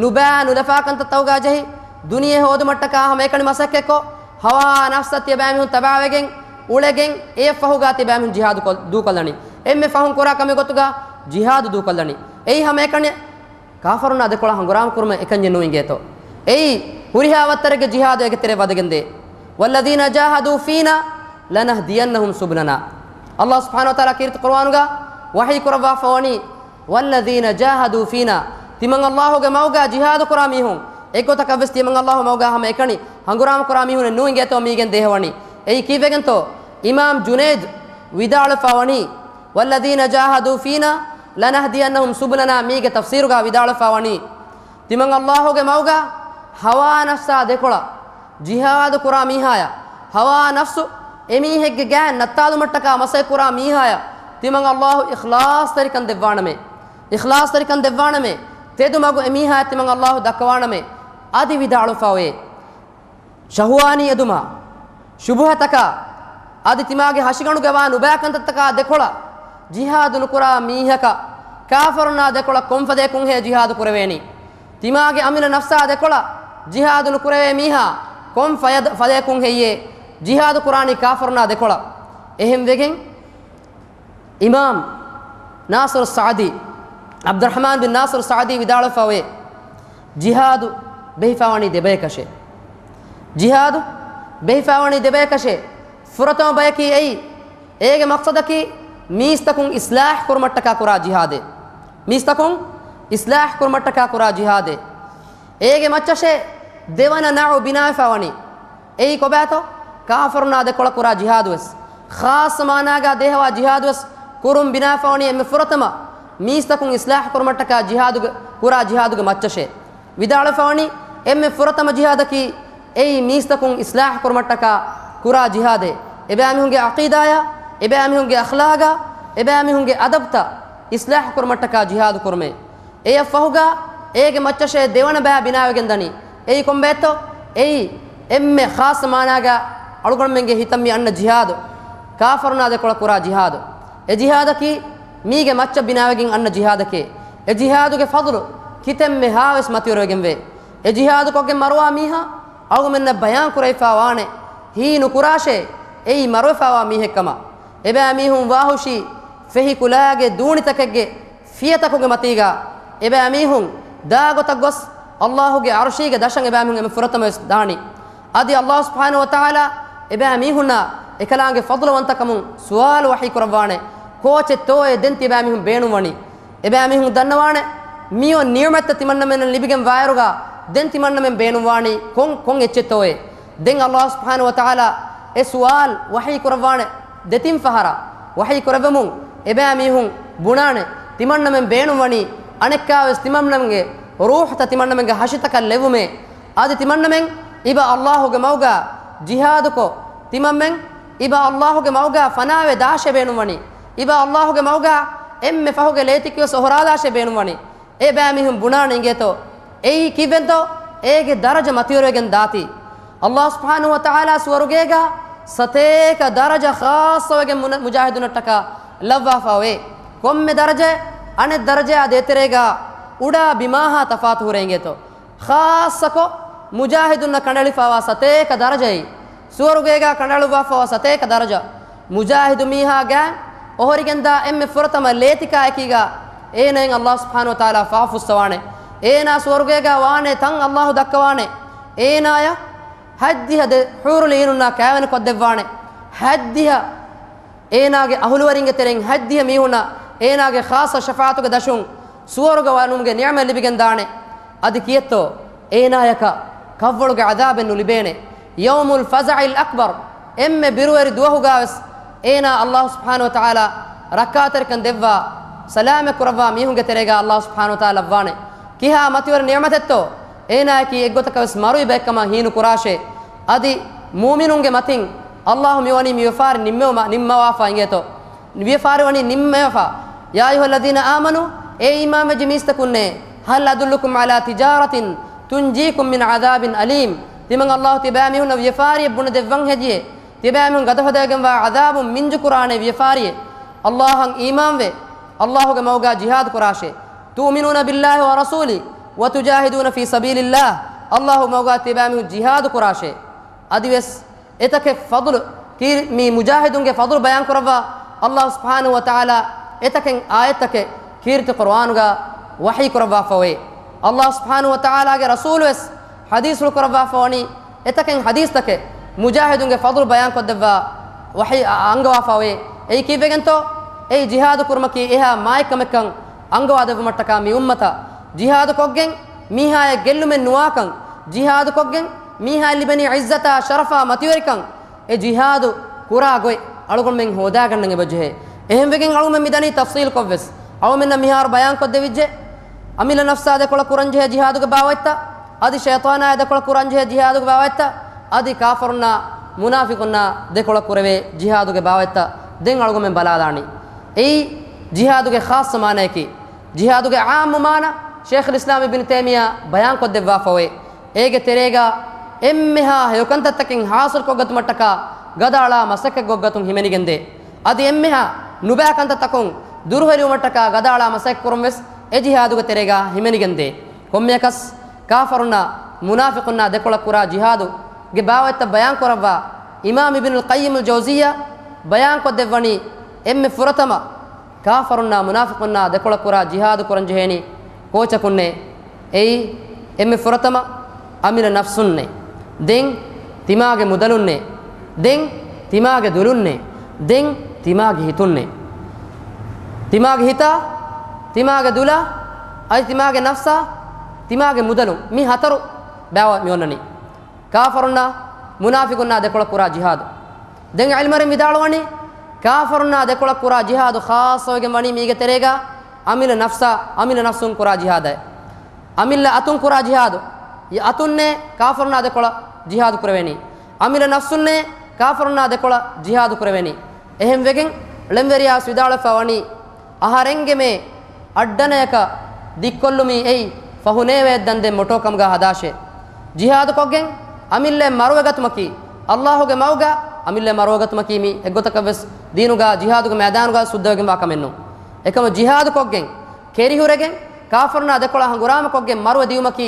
ނުބައި ނުލަފާ ކަންތައްތަކުގަ ޖެހި، ދުނިޔެ ހޯދުމަށްޓަކާ ހަމައެކަނި މަސައްކަތްކޮށް، ހަވާ ނަފްސަށް ތިޔަބައިމީހުން ތަބާވެގެން އުޅެގެން، އެއަށްފަހުގަ ތިޔަބައިމީހުން ޖިހާދު ކޮށް-، ދޫކޮށްލަނީ. އެންމެ ފަހުން ކުރާ ކަމެއް ގޮތުގަ ޖިހާދު ދޫކޮށްލަނީ. އެއީ ހަމައެކަނި ކާފަރުންނާ ދެކޮޅަށް ހަނގުރާމަ ކުރުމަށް އެކަންޏެއް ނޫން އިނގޭތޯ. އެއީ ހުރިހާ ވައްތަރެއްގެ ޖިހާދު އޭގެ ތެރެއަށް ވަދެގެންދޭ. والذين جاهدوا فينا لنهدينهم سبلنا. ﷲ ސުބްޙާނަހޫ ވަތަޢާލާ ކީރިތި ޤުރުއާނުގަ ވަޙީ ކުރައްވާފަ ވަނީ، والذين جاهدوا فينا، ތިމަން ﷲ ގެ މަގުގަ ޖިހާދު ކުރާ މީހުން، އެއްގޮތަކަށްވެސް ތިމަން ﷲ މަގުގަ ހަމައެކަނި ހަނގުރާމަ ކުރާ މީހުންނެއް ނޫން އިނގޭތޯ މީގެން ދޭހަވަނީ. އެއީ ކީއްވެގެންތޯ؟ އިމާމް ޖުނައިދު ވިދާޅުވެފަ ވަނީ، والذين جاهدوا فينا لنهدينهم سبلنا، މީގެ ތަފްސީރުގަ ވިދާޅުވެފަ ވަނީ، ތިމަން ﷲ ގެ މަގުގަ ހަވާ ނަފްސާ ދެކޮޅަށް ޖިހާދު ކުރާ މީހާޔަށް، ހަވާ ނަފްސު އެމީހެއްގެ ގާތް ނައްތާލުމަށްޓަކާ މަސައްކަތް ކުރާ މީހާޔަށް ތިމަން ﷲ އިޚްލާޞްތެރިކަން ދެއްވާނަމޭ. އިޚްލާޞްތެރިކަން ދެއްވާނަމޭ. ތެދު މަގު އެމީހާޔަށް ތިމަން ﷲ ދައްކަވާނަމޭ. އަދި ވިދާޅުވެފައިވޭ، ޝަހުވާނީ އެދުމާ، ޝުބުހަތަކާ، އަދި ތިމާގެ ހަށިގަނޑުގަ ވާ ނުބައި ކަންތައްތަކާ ދެކޮޅަށް ޖިހާދު ނުކުރާ މީހަކަށް، ކާފަރުންނާ ދެކޮޅަށް ކޮން ފަދަޔަކުންހޭ ޖިހާދު ކުރެވޭނީ؟ ތިމާގެ އަމިއްލަ ނަފްސާ ދެކޮޅަށް ޖިހާދު ނުކުރެވޭ މީހާ ކޮން ފަޔަދ-، ފަދަޔަކުން ހެއްޔޭ ޖިހާދު ކުރާނީ ކާފަރުންނާ ދެކޮޅަށް؟ އެހެންވެގެން، އިމާމް ނާޞިރު ސަޢުދީ، ޢަބްދުއްރަޙްމާން ބިން ނާޞިރު ސަޢުދީ ވިދާޅުވެފައިވޭ، ޖިހާދު ބެހިފައިވަނީ ދެބަޔަކަށޭ. ޖިހާދު ބެހިފާވަނީ ދެބަޔަކަށޭ. ފުރަތަމަ ބަޔަކީ އެއީ، އޭގެ މަޤްޞަދަކީ މީސްތަކުން އިޞްލާޙް ކުރުމަށްޓަކާ ކުރާ ޖިހާދޭ. މީސްތަކުން އިޞްލާޙް ކުރުމަށްޓަކާ ކުރާ ޖިހާދޭ. އޭގެ މައްޗަށޭ ދެވަނަ ނައު ބިނާވެފާވަނީ. އެއީ ކޮބާތޯ؟ ކާފަރުންނާ ދެކޮޅަށް ކުރާ ޖިހާދުވެސް. ޚާއްޞަ މާނާގާ ދޭހަވާ ޖިހާދުވެސް ކުރުން ބިނާވެފާވަނީ އެންމެ ފުރަތަމަ މީސްތަކުން އިޞްލާޙް ކުރުމަށްޓަކާ ޖިހާދުގެ، ކުރާ ޖިހާދުގެ މައްޗަށޭ. ވިދާޅުވެފަވަނީ، އެންމެ ފުރަތަމަ ޖިހާދަކީ އެއީ މީސްތަކުން އިޞްލާޙް ކުރުމަށްޓަކާ ކުރާ ޖިހާދޭ. އެބައިމީހުންގެ ޢަޤީދާޔާ، އެބައިމީހުންގެ އަޚްލާގާ، އެބައިމީހުންގެ އަދަބްތައް އިޞްލާޙް ކުރުމަށްޓަކާ ޖިހާދު ކުރުމޭ. އެޔަށް ފަހުގާ އޭގެ މައްޗަށޭ ދެވަނަ ބަޔާ ބިނާވެގެން ދަނީ. އެއީ ކޮންބައެއްތޯ؟ އެއީ އެންމެ ޚާއްޞަ މާނާގާ އަޅުގަނޑުމެންގެ ހިތަށް މި އަންނަ ޖިހާދު، ކާފަރުންނާ ދެކޮޅަށް ކުރާ ޖިހާދު. އެ ޖިހާދަކީ މީގެ މައްޗަށް ބިނާވެގެން އަންނަ ޖިހާދެކޭ. އެ ޖިހާދުގެ ފަޟުލު ކިތަންމެހާވެސް މަތިވެރިވެގެންވޭ. އެ ޖިހާދު ކޮށްގެން މަރުވާ މީހާ އަޅުގަނޑުމެންނަށް ބަޔާން ކުރެވިފާވާނެ، ހީނުކުރާށޭ، އެއީ މަރުވެފާވާ މީހެއްކަމަށް. އެބައިމީހުން ވާހުށީ ފެހި ކުލާގެ ދޫނިތަކެއްގެ ފިޔަތަކުގެ މަތީގާ އެބައިމީހުން ދާގޮތަށް ގޮސް، ﷲ ގެ ޢަރުޝީގެ ދަށަށް އެބައިމީހުން އެންމެ ފުރަތަމަވެސް ދާނީ. އަދި ﷲ ސުބްޙާނަހޫ ވަތަޢާލާ އެބައިމީހުންނާ އެކަލާނގެ ފަޟުލުވަންތަކަމުން ސުވާލު ވަޙީ ކުރައްވާނެ، ކޯޗެއްތޯއޭ ދެން ތިބައިމީހުން ބޭނުންވަނީ؟ އެބައިމީހުން ދަންނަވާނެ، މިއޮތް ނިޢުމަތްތައް ތިމަންނަމެންނަށް ލިބިގެން ވާއިރުގާ ދެން ތިމަންނަމެން ބޭނުންވާނީ ކޮން، ކޮން އެއްޗެއްތޯއޭ؟ ދެން ﷲ ސުބްޙާނަހޫ ވަތަޢާލާ އެ ސުވާލު ވަޙީ ކުރައްވާނެ. ދެތިން ފަހަރަށް ވަޙީ ކުރެއްވެމުން އެބައިމީހުން ބުނާނެ، ތިމަންނަމެން ބޭނުންވަނީ އަނެއްކާވެސް ތިމަންނަމެންގެ ރޫޙުތައް ތިމަންނަމެންގެ ހަށިތަކަށް ލެއްވުމޭ. އަދި ތިމަންނަމެން އިބަ ﷲ ގެ މަގުގާ ޖިހާދުކޮށް، ތިމަންމެން އިބަ ﷲ ގެ މަގުގާ ފަނާވެ ދާށޭ ބޭނުންވަނީ. އިބަ ﷲ ގެ މަގުގާ އެންމެ ފަހުގެ ލޭތިއްކިވެސް އޮހޮރާލާށޭ ބޭނުންވަނީ. އެބައިމީހުން ބުނާނެ އިނގޭތޯ، އެއީ ކީއްވެންތޯ؟ އޭގެ ދަރަޖަ މަތިވެރިވެގެން ދާތީ. ﷲ ސުބްޙާނަހޫ ވަތަޢާލާ ސުވަރުގޭގާ ސަތޭކަ ދަރަޖަ ޚާއްޞަވެގެން މުނަ-، މުޖާހިދުންނަށްޓަކާ ލައްވާފައިވޭ. ކޮންމެ ދަރަޖައެއް އަނެއް ދަރަޖަޔާ ދޭތެރޭގާ އުޑާ ބިމާހާ ތަފާތު ހުރޭ އިނގޭތޯ. ޚާއްޞަކޮށް، މުޖާހިދުންނަށް ކަނޑައެޅިފައިވާ ސަތޭކަ ދަރަޖައީ، ސުވަރުގޭގާ ކަނޑައަޅުއްވާފައިވާ ސަތޭކަ ދަރަޖަ، މުޖާހިދު މީހާގެ އޮހޮރިގެންދާ އެންމެ ފުރަތަމަ ލޭތިކާއެކީގާ އޭނައިން ﷲ ސުބްޙާނަހޫ ވަތަޢާލާ ފާފުއްސަވާނެ. އޭނާ ސުވަރުގޭގާ ވާނެ ތަން ﷲ ދައްކަވާނެ. އޭނާޔަށް ހަތްދިހަ ދެ ޙޫރުލް ޢީނުންނާ ކާވެނިކޮށްދެއްވާނެ. ހަތްދިހަ އޭނާގެ އަހުލުވެރިންގެ ތެރެއިން ހަތްދިހަ މީހުންނަށް އޭނާގެ ޚާއްޞަ ޝަފާޢަތުގެ ދަށުން ސުވަރުގަ ވަނުމުގެ ނިޢުމަތް ލިބިގެންދާނެ. އަދި ކިއެއްތޯ އޭނާޔަކަށް ކަށްވަޅުގެ ޢަޛާބެއް ނުލިބޭނެ. ޔައުމުލް ފަޒަޢިލް އަކްބަރު، އެންމެ ބިރުވެރި ދުވަހުގާވެސް އޭނާ ﷲ ސުބްޙާނަހޫ ވަތަޢާލާ ރައްކާތެރިކަން ދެއްވާ، ސަލާމަތް ކުރައްވާ މީހުންގެ ތެރޭގާ ﷲ ސުބްޙާނަހޫ ވަތަޢާލާ ލައްވާނެ. ކިހާ މަތިވެރި ނިޢުމަތެއްތޯ؟ އޭނާޔަކީ އެއްގޮތަކަށް ވެސް މަރުވި ބައެއްކަމަށް ހީނުކުރާށޭ. އަދި މުއުމިނުންގެ މަތިން ﷲ މިވަނީ މި ވިޔަފާރި ނިންމެވުމަށް، ނިންމަވާފަ އިނގޭތޯ. ވިޔަފާރި ވަނީ ނިންމެވެފަ. يا أيها الذين آمنوا، އޭ އީމާންވެއްޖެ މީސްތަކުންނޭ، هل أدلكم على تجارة تنجيكم من عذاب أليم. ތިމަން ﷲ ތިބާމީހުންނަށް ވިޔަފާރިއެއް ބުނެދެއްވަން ހެއްޔޭ؟ ތިބާމީހުން ގަދަފަދަވެގެންވާ ޢަޛާބުން މިންޖުކުރާނެ ވިޔަފާރިއެއް. ﷲ އަށް އީމާންވެ، ﷲ ގެ މަގުގާ ޖިހާދު ކުރާށޭ. تؤمنون بالله ورسوله وتجاهدون في سبيل الله. ﷲ ގެ މަގުގާ ތިބާމީހުން ޖިހާދު ކުރާށޭ. އަދިވެސް އެތަކެއް ފަޟުލު، ކީ-، މި މުޖާހިދުންގެ ފަޟުލު ބަޔާން ކުރައްވާ ﷲ ސުބްޙާނަހޫ ވަތަޢާލާ އެތަކެއް އާޔަތްތަކެއް ކީރިތި ޤުރުއާނުގަ ވަޙީ ކުރައްވާފައިވޭ. ﷲ ސުބްޙާނަހޫ ވަތަޢާލާގެ ރަސޫލުވެސް ޙަދީޘްފުޅު ކުރައްވާފަވަނީ އެތަކެއް ޙަދީޘްތަކެއް މުޖާހިދުންގެ ފަޟުލު ބަޔާން ކޮށްދެއްވާ ވަޙީ އަ-، އަންގަވާފައިވޭ. އެއީ ކީއްވެގެންތޯ؟ އެއީ ޖިހާދު ކުރުމަކީ އެހާ މާތް ކަމެއްކަން އަންގަވާދެއްވުމަށްޓަކާ މި އުއްމަތަށް ޖިހާދު ކޮށްގެން މީހާޔަށް ގެއްލުމެއް ނުވާކަން، ޖިހާދު ކޮށްގެން މީހާ ލިބެނީ ޢިއްޒަތާ ޝަރަފާ މަތިވެރިކަން، އެ ޖިހާދު ކުރާ ގޮތް އަޅުގަނޑުމެން ހޯދާގަންނަން އެބަޖެހޭ. އެހެންވެގެން އަޅުގަނޑުމެން މިދަނީ ތަފްޞީލްކޮށްވެސް. އަޅުގަނޑުމެންނަށް މިހާރު ބަޔާންކޮށްދެވިއްޖެ، އަމިއްލަ ނަފްސާ ދެކޮޅަށް ކުރަންޖެހޭ ޖިހާދުގެ ބާވަތްތައް، އަދި ޝައިޠާނާ ދެކޮޅަށް ކުރަންޖެހޭ ޖިހާދުގެ ބާވަތްތައް، އަދި ކާފަރުންނާ މުނާފިޤުންނާ ދެކޮޅަށް ކުރެވޭ ޖިހާދުގެ ބާވަތްތައް ދެން އަޅުގަނޑުމެން ބަލާލާނީ. އެއީ ޖިހާދުގެ ޚާއްޞަ މާނަޔަކީ. ޖިހާދުގެ ޢާއްމު މާނަ ޝޭޚުލް އިސްލާމް އިބްނު ތައިމިއްޔާ ބަޔާންކޮށްދެއްވާފައިވޭ. އޭގެ ތެރޭގަ އެންމެހާ ހެޔޮކަންތައްތަކެއް ޙާޞިލްކޮށްގަތުމަށްޓަކާ ގަދައަޅާ މަސައްކަތް ކޮށްގަތުން ހިމެނިގެންދޭ. އަދި އެންމެހާ ނުބައި ކަންތައްތަކުން ދުރުހެލިވުމަށްޓަކާ ގަދައަޅާ މަސައްކަތް ކުރުން ވެސް އެ ޖިހާދުގެ ތެރޭގަ ހިމެނިގެންދޭ. ކޮންމެއަކަސް ކާފަރުންނާ މުނާފިޤުންނާ ދެކޮޅަށް ކުރާ ޖިހާދުގެ ބާވަތްތައް ބަޔާންކުރައްވާ އިމާމް އިބްނުލް ޤައްޔިމުލް ޖައުޒިއްޔާ ބަޔާންކޮށްދެއްވަނީ އެންމެ ފުރަތަމަ ކާފަރުންނާ މުނާފިޤުންނާ ދެކޮޅަށް ކުރާ ޖިހާދު ކުރަންޖެހޭނީ ކޯޗަކުންނޭ؟ އެއީ އެންމެ ފުރަތަމަ އަމިއްލަ ނަފްސުންނޭ. ދެން ތިމާގެ މުދަލުންނޭ، ދެން ތިމާގެ ދުލުންނޭ، ދެން ތިމާގެ ހިތުންނޭ. ތިމާގެ ހިތާ، ތިމާގެ ދުލާ، އަދި ތިމާގެ ނަފްސާ، ތިމާގެ މުދަލުން، މި ހަތަރު ބައިވަ މި އޮންނަނީ. ކާފަރުންނާ މުނާފިގުންނާ ދެކޮޅަށް ކުރާ ޖިހާދު. ދެން ޢިލްމުވެރިން ވިދާޅުވަނީ، ކާފަރުންނާ ދެކޮޅަށް ކުރާ ޖިހާދު ޚާއްޞަވެގެން ވަނީ މީގެ ތެރޭގަ އަމިއްލަ ނަފްސާ، އަމިއްލަ ނަފްސުން ކުރާ ޖިހާދަށް. އަމިއްލަ އަތުން ކުރާ ޖިހާދު. އަތުންނޭ ކާފަރުންނާ ދެކޮޅަށް ޖިހާދު ކުރެވެނީ. އަމިއްލަ ނަފްސުންނޭ ކާފަރުންނާ ދެކޮޅަށް ޖިހާދު ކުރެވެނީ. އެހެންވެގެން ޅެންވެރިޔާ ވިދާޅުވެފަ ވަނީ، އަހަރެންގެ މޭ އައްޑަނަޔަކަށް ދިއްކޮށްލުމީ އެއީ ފަހުނޭވަޔަށް ދަންދެން މޮޓޯ ކަމުގަ ހަދާށޭ. ޖިހާދު ކޮށްގެން އަމިއްލައެއް މަރުވެގަތުމަކީ، ﷲ ގެ މަގުގަ އަމިއްލައެއް މަރުވެގަތުމަކީ މީ އެއްގޮތަކަށް ވެސް ދީނުގަ ޖިހާދުގެ މައިދާނުގަ ސުއްދަވެގެންވާ ކަމެއް ނޫން. އެކަމަ ޖިހާދު ކޮށްގެން ކެރިހުރެގެން ކާފަރުންނާ ދެކޮޅަށް ހަނގުރާމަ ކޮށްގެން މަރުވެ ދިޔުމަކީ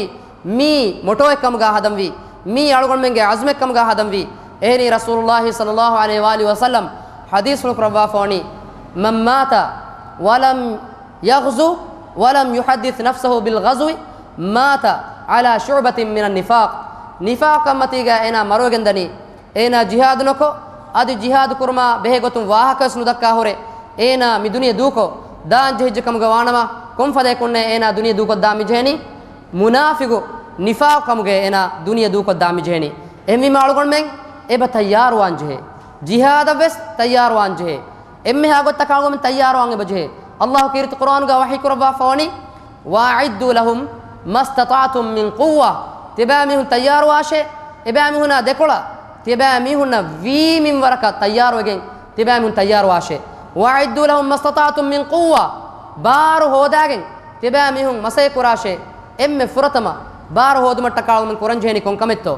މީ މޮޓޯއެއް ކަމުގަ ހަދަންވީ، މީ އަޅުގަނޑުމެންގެ ޢަޒްމެއް ކަމުގަ ހަދަންވީ. އެހެނީ ރަސޫލުﷲ ޞައްލަﷲ ޢަލައިހި ވައާލިހި ވަސައްލަމް ޙަދީޘްފުޅު ކުރައްވާފަ ވަނީ، مَنْ مَاتَ وَلَمْ يَغْزُ وَلَمْ يُحَدِّثْ نَفْسَهُ بِالْغَزْوِ مَاتَ عَلَى شُعْبَةٍ مِنَ النِّفَاقِ. ނިފާޤު ކަންމަތީގަ އޭނާ މަރުވެގެން ދަނީ. އޭނާ ޖިހާދު ނުކޮށް، އަދި ޖިހާދު ކުރުމާ ބެހޭ ގޮތުން ވާހަކަވެސް ނުދައްކާ ހުރެ، އޭނާ މި ދުނިޔެ ދޫކޮށް ދާން ޖެހިއްޖެ ކަމުގަ ވާނަމަ، ކޮންފަދައަކުންނޭ އޭނާ ދުނިޔެ ދޫކޮށްދާން މިޖެހެނީ؟ މުނާފިގު ނިފާޤު ކަމުގައޭ އޭނާ ދުނިޔެ ދޫކޮށްދާން މިޖެހެނީ. އެހެންވީމާ އަޅުގަނޑުމެން އެބަ ތައްޔާރުވާން ޖެހޭ. ޖިހާދަށް ވެސް ތައްޔާރުވާން ޖެހޭ. އެންމެހާ ގޮތަކަށް އަޅުގަނޑުމެން ތައްޔާރުވާން އެބަ ޖެހޭ. ﷲ ކީރިތި ޤުރްއާނުގަ ވަޙީ ކުރައްވާފަ ވަނީ، وَأَعِدُّوا لَهُم مَّا اسْتَطَعْتُم مِّن قُوَّةٍ. ތިބާމީހުން ތައްޔާރުވާށޭ، އެބާމީހުންނާ ދެކޮޅަށް، ތިބާމީހުންނަށް ވީ މިންވަރަކަށް ތައްޔާރުވެގެން، ތިބާމީހުން ތައްޔާރުވާށޭ. وَأَعِدُّوا لَهُم مَّا اسْتَطَعْتُم مِّن قُوَّةٍ. ބާރު ހޯދާގެން، ތިބާމީހުން މަސައްކަތް ކުރާށޭ. އެންމެ ފުރަތަމަ ބާރު ހޯދުމަށްޓަކާ އަޅުގަނޑުމެން ކުރަންޖެހެނީ ކޮން ކަމެއްތޯ؟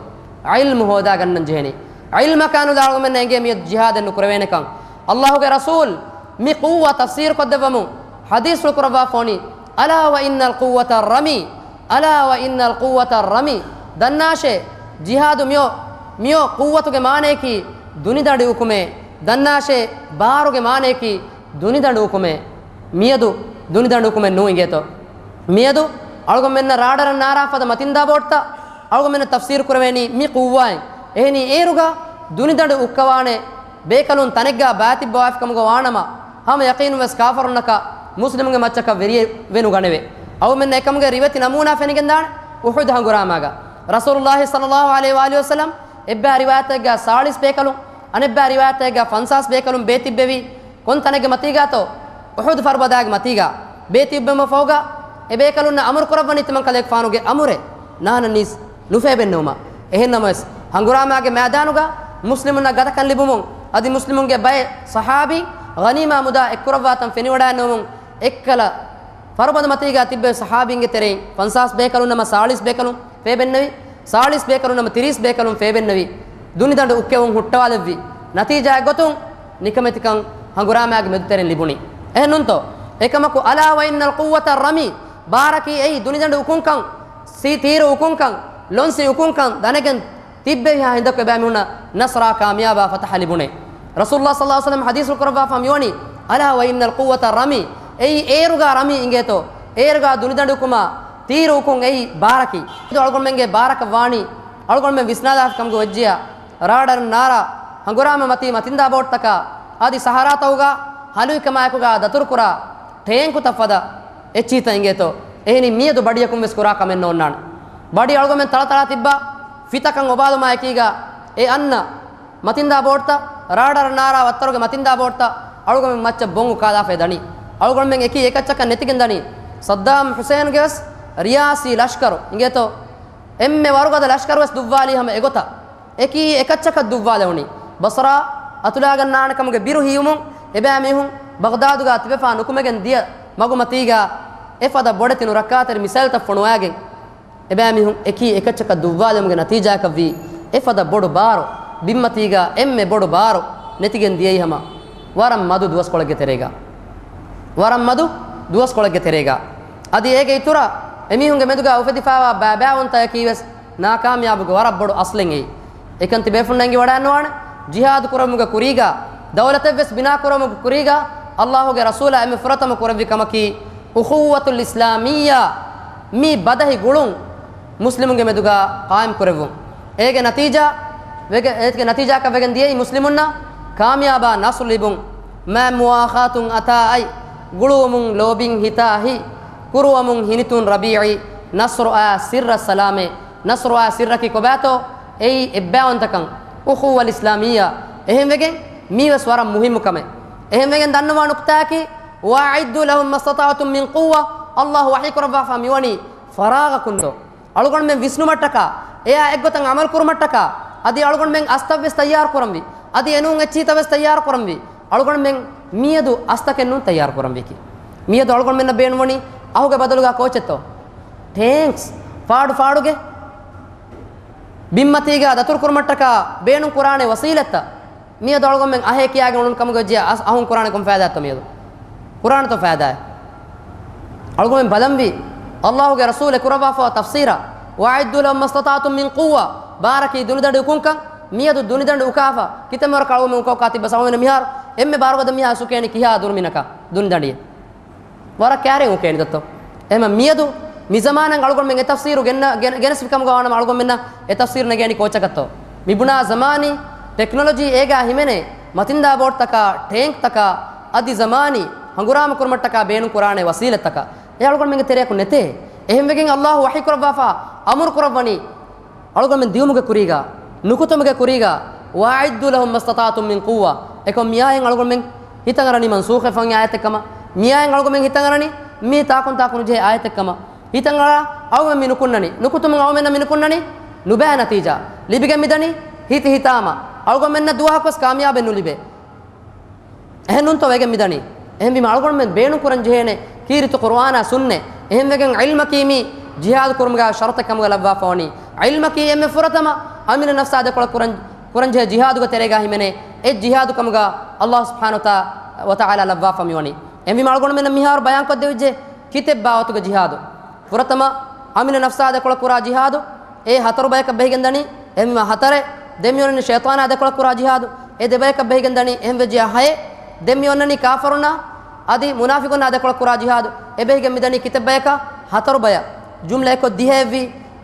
ޢިލްމު ހޯދާގަންނަން ޖެހެނީ. ޢިލްމަކާ ނުލާ އަޅުގަނޑުމެންނަށް އެނގޭ މިއަދު ޖިހާދެއް ނުކުރެވޭނެކަން. ﷲ ގެ ރަސޫލް މި ޤުއްވާ ތަފްސީރު ކޮށްދެއްވަމުން ޙަދީޘްފުޅު ކުރައްވާފަ ވަނީ، أَلَا وَإِنَّ الْقُوَّةَ الرَّمِي، أَلَا وَإِنَّ الْقُوَّةَ الرَّمِي. ދަންނާށޭ، ޖިހާދު މިއޮ، މިއޮ ޤުއްވަތުގެ މާނަޔަކީ ދުނިދަނޑި އުކުމޭ. ދަންނާށޭ، ބާރުގެ މާނަޔަކީ ދުނިދަނޑު އުކުމޭ. މިއަދު ދުނިދަނޑު އުކުމެއް ނޫން އިނގޭތޯ. މިއަދު އަޅުގަނޑުމެންނަށް ރާޑަރަށް ނާރާ ފަދަ މަތިންދާ ބޯޓްތައް އަޅުގަނޑުމެންނަށް ތަފްސީރު ކުރެވޭނީ މި ޤުއްވާއިން. އެހެނީ އޭރުގަ ދުނިދަނޑު އުއްކަވާނެ ބޭކަލުން ތަނެއްގަ ބާތިއްބަވާފިކަމުގަ ވާނަމަ، ހަމަ ޔަޤީނުން ވެސް ކާފަރުންނަކަށް މުސްލިމުންގެ މައްޗަކަށް ވެރިއެއް ވެ ނުގަނެވޭ. އަޅުގަނޑުމެންނަށް އެކަމުގެ ރިވެތި ނަމޫނާ ފެނިގެންދާނެ އުޙުދު ހަނގުރާމާގަ. ރަސޫލުﷲ ޞައްލަﷲ ޢަލައިހި ވައާލިހި ވަސައްލަމް އެއްބައި ރިވާޔަތެއްގަ ސާޅީސް ބޭކަލުން، އަނެއްބައި ރިވާޔަތެއްގަ ފަންސާސް ބޭކަލުން ބޭތިއްބެވި. ކޮން ތަނެއްގެ މަތީގާތޯ؟ އުޙުދު ފަރުބަދާގެ މަތީގާ. ބޭތިއްބެވުމަށް ފަހުގަ އެ ބޭކަލުންނަށް އަމުރު ކުރައްވަނީ ތިމަން ކަލޭގެފާނުގެ އަމުރެއް ނާންނަން ނީސް ނުފޭބެންނެވުމަށް. އެހެންނަމަވެސް، ހަނގުރާމާގެ މައިދާނުގަ މުސްލިމުންނަށް ގަދަކަން ލިބުމުން، އަދި މުސްލިމުންގެ ބައެއް ޞަޙާބީން ޣަނީމާ މުދާ އެއްކުރައްވާތަން ފެނިވަޑައިންނެވުމުން، އެއްކަލަ ފަރުބަދަ މަތީގަ ތިއްބެވި ޞަޙާބީންގެ ތެރެއިން ފަންސާސް ބޭކަލުން ނަމަ ސާޅީސް ބޭކަލުން ފޭބެންނެވި، ސާޅީސް ބޭކަލުން ނަމަ ތިރީސް ބޭކަލުން ފޭބެންނެވި، ދުނިދަނޑު އުއްކެވުން ހުއްޓަވާލެއްވި. ނަތީޖާއެއް ގޮތުން ނިކަމެތިކަން ހަނގުރާމާގެ މެދުތެރެއިން ލިބުނީ. އެހެންނޫންތޯ؟ އެކަމަކު، أَلَا وَإِنَّ الْقُوَّةَ الرَّمِي، ބާރަކީ އެއީ ދުނިދަނޑު އުކުންކަން، ސީ ތީރު އުކުންކަން، ލޮންސި އުކުންކަން ދަނެގެން ތިއްބެވިހާ ހިނދަކު އެބައިމީހުންނަށް ނަޞްރާ ކާމިޔާބާ ފަތަޙަ ލިބުނޭ. ރަސޫލުﷲ ޞައްލަﷲ ޢަލައިހި ވަސައްލަމް ޙަދީޘްފުޅު ކުރައްވާފަ މިވަނީ، أَلَا وَإِنَّ الْقُوَّةَ الرَّمِي، އެއީ އޭރުގާ ރަމީ އިނގޭތޯ، އޭރުގާ ދުނިދަނޑު އުކުމާ، ތީރު އުކުން އެއީ ބާރަކީ. އަޅުގަނޑުމެންގެ ބާރަކަށް ވާނީ، އަޅުގަނޑުމެން ވިސްނާލާފި ކަމުގަ ވެއްޖިޔާ، ރާޑަރުން ނާރާ، ހަނގުރާމަ މަތީ މަތިންދާ ބޯޓްތަކާ، އަދި ސަހަރާތަކުގަ ހަލުވިކަމާއެކުގަ ދަތުރުކުރާ ޓޭންކުތައް ފަދަ އެއްޗިހިތައް އިނގޭތޯ. އެހެނީ މިއަދު ބަޑިއަކުން ވެސް ކުރާ ކަމެއް ނޯންނާނެ. ބަޑި އަޅުގަމެން ތަޅަތަޅާ ތިއްބާ ފިތަކަށް އޮބާލުމާ އެކީގަ އެ އަންނަ މަތިންދާ ބޯޓްތައް، ރާޑަރަށް ނާރާ ވައްތަރުގެ މަތިންދާ ބޯޓްތައް އަޅުގަމެން މައްޗަށް ބޮން އުކާލާފައި ދަނީ. އަޅުގަނޑުމެން އެކީ އެކައްޗަކަށް ނެތިގެން ދަނީ. ސައްދާމް ޙުސޭންގެ ވެސް ރިޔާސީ ލަޝްކަރު އިނގޭތޯ. އެންމެ ވަރުގަދަ ލަޝްކަރު ވެސް ދުއްވާލީ ހަމަ އެގޮތަށް. އެކީ އެކައްޗަކަށް ދުއްވާލެވުނީ. ބަޞްރާ އަތުލާގަންނާނެ ކަމުގެ ބިރު ހީވުމުން އެބައިމީހުން ބަޣްދާދުގަ ތިބެފާ ނުކުމެގެން ދިޔަ މަގުމަތީގަ އެފަދަ ބޮޑެތި ނުރައްކާތެރި މިސައިލްތައް ފޮނުވާގެން އެބައިމީހުން އެކީ އެކައްޗަކަށް ދުއްވާލެވުމުގެ ނަތީޖާއަކަށްވީ އެފަދަ ބޮޑު ބާރު، ބިންމަތީގަ އެންމެ ބޮޑު ބާރު ނެތިގެން ދިޔައީ ހަމަ ވަރަށް މަދު ދުވަސްކޮޅެއްގެ ތެރޭގަ. ވަރަށް މަދު ދުވަސްކޮޅެއްގެ ތެރޭގަ. އަދި އޭގެ އިތުރަށް އެމީހުންގެ މެދުގަ އުފެދިފައިވާ ބައިބައިވަންތައަކީ ވެސް ނާކާމިޔާބުގެ ވަރަށް ބޮޑު އަސްލެއް އެއީ. އެކަން ތިބޭފުންނަށް އެނގިވަޑައިނުވާނެ، ޖިހާދު ކުރުމުގެ ކުރީގަ، ދައުލަތެއް ވެސް ބިނާ ކުރުމުގެ ކުރީގަ، ﷲ ގެ ރަސޫލާ އެންމެ ފުރަތަމަ ކުރެއްވި ކަމަކީ، އުޚުއްވަތުލް އިސްލާމިއްޔާ، މި ބަދަހި ގުޅުން މުސްލިމުންގެ މެދުގަ ޤާއިމް ކުރެއްވުން. އޭގެ ނަތީޖާ، ވެގެ-، އޭތިގެ ނަތީޖާއަކަށް ވެގެން ދިޔައީ މުސްލިމުންނަށް ކާމިޔާބާ ނަޞްރު ލިބުން. މާ މުވާޚާތުން އަތާ އަތް، ގުޅުވަމުން ލޯބިން ހިތާ ހިތް، ކުރުވަމުން ހިނިތުން ރަބީޢީ، ނަޞްރުއާ ސިއްރަށް ސަލާމޭ. ނަޞްރުއާ ސިއްރަކީ ކޮބާތޯ؟ އެއީ އެއްބައިވަންތަކަން، އުޚުއްވަތުލް އިސްލާމިއްޔާ. އެހެންވެގެން މީވެސް ވަރަށް މުހިއްމު ކަމެއް. އެހެންވެގެން ދަންނަވާ ނުކުތާއަކީ، وأعدوا لهم ما استطعتم من قوة، ﷲ ވަޙީ ކުރައްވާފަ މިވަނީ ފަރާޣަކުންދޯ. އަޅުގަނޑުމެން ވިސްނުމަށްޓަކާ، އެއާ އެއްގޮތަށް ޢަމަލު ކުރުމަށްޓަކާ، އަދި އަޅުގަނޑުމެން އަސްތައްވެސް ތައްޔާރު ކުރަންވީ، އަދި އެނޫން އެއްޗިހިތައްވެސް ތައްޔާރު ކުރަންވީ. އަޅުގަނޑުމެން މިއަދު އަސްތަކެއް ނޫން ތައްޔާރު ކުރަންވީކީ. މިއަދު އަޅުގަނޑުމެންނަށް ބޭނުންވަނީ އަހުގެ ބަދަލުގަ ކޯޗެއްތޯ؟ ޓޭންކްސް. ފާޑު ފާޑުގެ ބިންމަތީގަ ދަތުރު ކުރުމަށްޓަކާ ބޭނުން ކުރާނެ ވަސީލަތްތައް. މިއަދު އަޅުގަނޑުމެން އަހޭ ކިޔާގެން އުޅުނު ކަމުގެ ވެއްޖެ އަސް އަހުން ކުރާނެ ކޮން ފައިދާތޯ މިއަދު؟ ކުރާނެތޯ ފައިދާއެއް؟ އަޅުގަނޑުމެން ބަލަންވީ، ﷲ ގެ ރަސޫލެ ކުރައްވާފަ ތަފްސީރަށް، "وأعدوا لهم ما استطعتم من قوة"، ބާރަކީ ދުނިދަނޑި އުކުންކަން. މިއަދު ދުނިދަނޑި އުކާފަ، ކިތަންމެ ވަރަކަށް އަޅުގަނޑުމެން އުކައްކާ ތިއްބަސް އަޅުގަނޑުމެން މިހާރު އެންމެ ބާރުގަދަ މީހާ އުކޭނީ ކިހާ ދުރުމިނަކަށް ދުނިދަނޑިއެއް. ވަރަށް ކައިރިން އުކޭނީ ދޮއްތޯ؟ އެހެންމަ މިއަދު މި ޒަމާނަށް އަޅުގަނޑުމެން އެ ތަފްސީރު ގެންނަ-، ގެން-، ގެނެސްފި ކަމުގަ ވާނަމަ އަޅުގަނޑުމެންނަށް އެ ތަފްސީރު ނެގޭނީ ކޯޗަކަށްތޯ؟ މި ބުނާ ޒަމާނީ ޓެކްނޮލޮޖީ އޭގާ ހިމެނޭ މަތިންދާ ބޯޓްތަކާ، ޓޭންކްތަކާ، އަދި ޒަމާނީ ހަނގުރާމަ ކުރުމަށްޓަކާ ބޭނުން ކުރާނެ ވަސީލަތްތަކާ. އެ އަޅުގަނޑުމެންގެ ތެރެއަކު ނެތޭ. އެހެންވެގެން ﷲ ވަޙީ ކުރައްވާފަ އަމުރު ކުރައްވަނީ، އަޅުގަނޑުމެން ދިއުމުގެ ކުރީގަ، ނުކުތުމުގެ ކުރީގަ، "وأعدوا لهم ما استطعتم من قوة". އެކަމް މިއާޔަށް އަޅުގަނޑުމެން ހިތަށް އަރަނީ މަންސޫޚެއް ފަން އާޔަތެއް ކަމަށް. މިއާޔަށް އަޅުގަނޑުމެން ހިތަށް އަރަނީ މީ ތާކުން ތާކުނު ޖެހޭ އާޔަތެއް ކަމަށް. ހިތަށް އަރާ އަޅުގަނޑުމެން މި ނުކުންނަނީ. ނުކުތުމުން އަޅުގަނޑުމެންނަށް މި ނުކުންނަނީ ނުބައި ނަތީޖާ. ލިބިގެން މިދަނީ ހިތި ހިތާމަ. އަޅުގަނޑުމެންނަށް ދުވަހަކުވެސް ކާމިޔާބެއް ނުލިބޭ. އެހެންނޫންތޯ ވެގެން މިދަނީ؟ އެހެންވީމަ އަޅުގަނޑުމެން ބޭނުން ކުރަން ޖެހޭނެ ކީރިތި ޤުރުއާނާ ސުންނަތް. އެހެންވެގެން ޢިލްމަކީ މީ ޖިހާދު ކުރުމުގެ ޝަރުޠެއް ކަމުގަ ލައްވާފަ ވަނީ. ޢިލްމަކީ އެންމެ ފުރަތަމަ އަމިނު ނަފްސާ ދެކޮޅަށް ކުރަން، ކުރަން ޖެހޭ ޖިހާދުގެ ތެރޭގަ ހިމެނޭ އެއް ޖިހާދު ކަމުގަ ﷲ ސުބްޙާނަހޫ ވަތަޢާލާ ލައްވާފަ މިވަނީ. އެހެންވީމަ އަޅުގަނޑުމެންނަށް މިހާރު ބަޔާންކޮށްދެވިއްޖެ ކިތައް ބާވަތުގެ ޖިހާދު. ފުރަތަމަ އަމިނު ނަފްސާ ދެކޮޅަށް ކުރާ ޖިހާދު، އެ ހަތަރު ބަޔަކަށް ބެހިގެން ދަނީ. އެހެންވީމަ ހަތަރެއް. ދެން މިއޮންނަނީ ޝައިޠާނާ ދެކޮޅަށް ކުރާ ޖިހާދު، އެ ދެ ބަޔަކަށް ބެހިގެން ދަނީ. އެހެންވެއްޖެޔާ ހައެއް. ދެން މިއޮންނަނީ ކާފަރުންނާ އަދި މުނާފިޤުންނާ ދެކޮޅަށް ކުރާ ޖިހާދު، އެ ބެހިގެން މިދަނީ ކިތައް ބަޔަކަށް؟ ހަތަރު ބަޔަށް. ޖުމްލައެއްކޮށް ދިހައެއްވީ.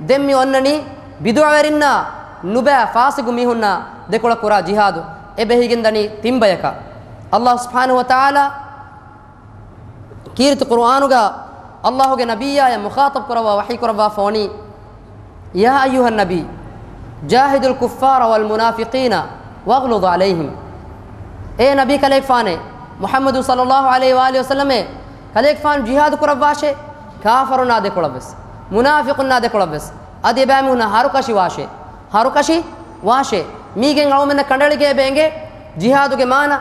ދެން މިއޮންނަނީ ބިދުޢަވެރިންނާ ނުބައި ފާސިގު މީހުންނާ ދެކޮޅަށް ކުރާ ޖިހާދު، އެ ބެހިގެން ދަނީ ތިން ބަޔަކަށް. ﷲ ސުބްޙާނަހޫ ވަތަޢާލާ ކީރިތި ޤުރުއާނުގަ ﷲ ގެ ނަބިއްޔާޔަށް މުޚާޠަބު ކުރައްވާ ވަޙީ ކުރައްވާފަ ވަނީ، "يا أيها النبي، جاهد الكفار والمنافقين واغلظ عليهم." އޭ ނަބީ ކަލޭގެފާނޭ، މުޙައްމަދު ޞައްލައްލާހު ޢަލައިހި ވައާލިހި ވަސައްލަމޭ، ކަލޭގެފާނު ޖިހާދު ކުރައްވާށޭ، ކާފަރުންނާ ދެކޮޅަށްވެސް، މުނާފިޤުންނާ ދެކޮޅަށްވެސް، އަދި އެބައިމީހުންނާ ހަރުކަށި ވާށޭ، ހަރުކަށި ވާށޭ. މީގެން އަޅުމެންނަށް ކަނޑައެޅިގެން އެބަ އެނގޭ ޖިހާދުގެ މާނަ،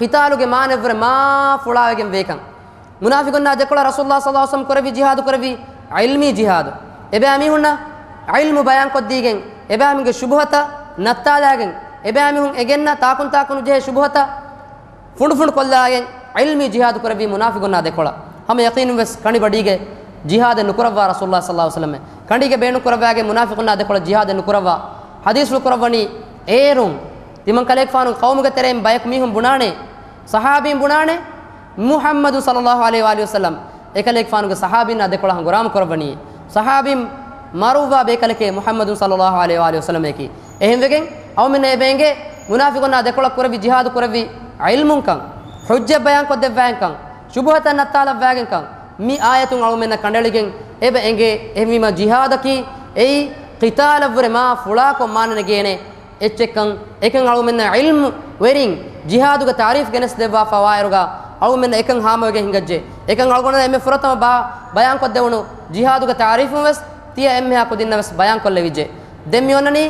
ޤިތާލުގެ މާނައަށްވުރެ މާ ފުޅާވެގެން ވޭކަން. މުނާފިޤުންނާ ދެކޮޅަށް ރަސޫލުﷲ ޞައްލައްލާހު ޢަލައިހި ވަސައްލަމަ ކުރެއްވި ޖިހާދު ކުރެއްވީ ޢިލްމީ ޖިހާދު. އެބައިމީހުންނަށް ޢިލްމު ބަޔާންކޮށްދީގެން، އެބައިމީހުންގެ ޝުބުހަތައް ނައްތާލާގެން، އެބައިމީހުން އެނގެންނަ ތާކުންތާކު ނުޖެހޭ ޝުބުހަތައް ފުނޑުފުނޑު ކޮށްލާގެން ޢިލްމީ ޖިހާދު ކުރެއްވީ މުނާފިޤުންނާ ދެކޮޅަށް. ހަމަ ޔަޤީނުން ވެސް ކަނޑި ބަޑީގެ ޖިހާދެއް ނުކުރައްވާ ރަސޫލުﷲ ޞައްލައްލާހު ޢަލައިހި ވަސައްލަމަ. ކަނޑީގެ ބޭނުން ކުރައްވާގެން މުނާފިޤުންނާ ދެކޮޅަށް ޖިހާދެއް ނުކުރައްވާ. ޙަދީޘްފުޅު ކުރައްވަނީ އޭރުން ތިމަން ކަލޭގެފާނުގެ ޤައުމުގެ ތެރެއިން ބަޔަކު މީހުން ބުނާނެ، ޞަޙާބީން ބުނާނެ، މުޙައްމަދު ޞައްލައްލާހު ޢަލައިހި ވައާލިހި ވަސައްލަމް އެކަލޭގެފާނުގެ ޞަޙާބީންނާ ދެކޮޅަށް ހަނގުރާމަ ކުރައްވަނީ. ޞަޙާބީން މަރުވާ ބޭކަލެކޭ މުޙައްމަދު ޞައްލައްލާހު ޢަލައިހި ވައާލިހި ވަސައްލަމަކީ. އެހެންވެގެން އަޅުމެންނަށް އެބަ އެނގޭ މުނާފިޤުންނާ ދެކޮޅަށް ކުރެއްވި ޖިހާދު ކުރެއްވީ ޢިލްމުންކަން، ޙުއްޖަތް ބަޔާންކޮށްދެއްވާގެންކަން، ޝުބުހަތައް ނައްތާލައްވާގެންކަން. މި އާޔަތުން އަޅުމެންނަށް ކަނޑައެޅިގެން އެބަ އެނގޭ. އެހެންވީމަ ޖިހާދަކީ އެއީ ޤިތާލަށްވުރެ މާ ފުޅާކޮށް މާނަ ނެގޭނެ އެއްޗެއްކަން. އެކަން އަޅުމެންނަށް ޢިލްމުވެރިން ޖިހާދުގެ ތާރީފް ގެނެސްދެއްވާފަ ވާއިރުގަ އަޅުމެންނަށް އެކަން ހާމަވެގެން ހިނގައްޖެ. އެކަން އަޅުގަނޑަށް އެންމެ ފުރަތަމަ ބާ-، ބަޔާންކޮށްދެވުނު ޖިހާދުގެ ތާރީފުން ވެސް ތިޔަ އެންމެހާ ކުދިންނަށް ވެސް ބަޔާންކޮށްލެވިއްޖެ. ދެން މިއޮންނަނީ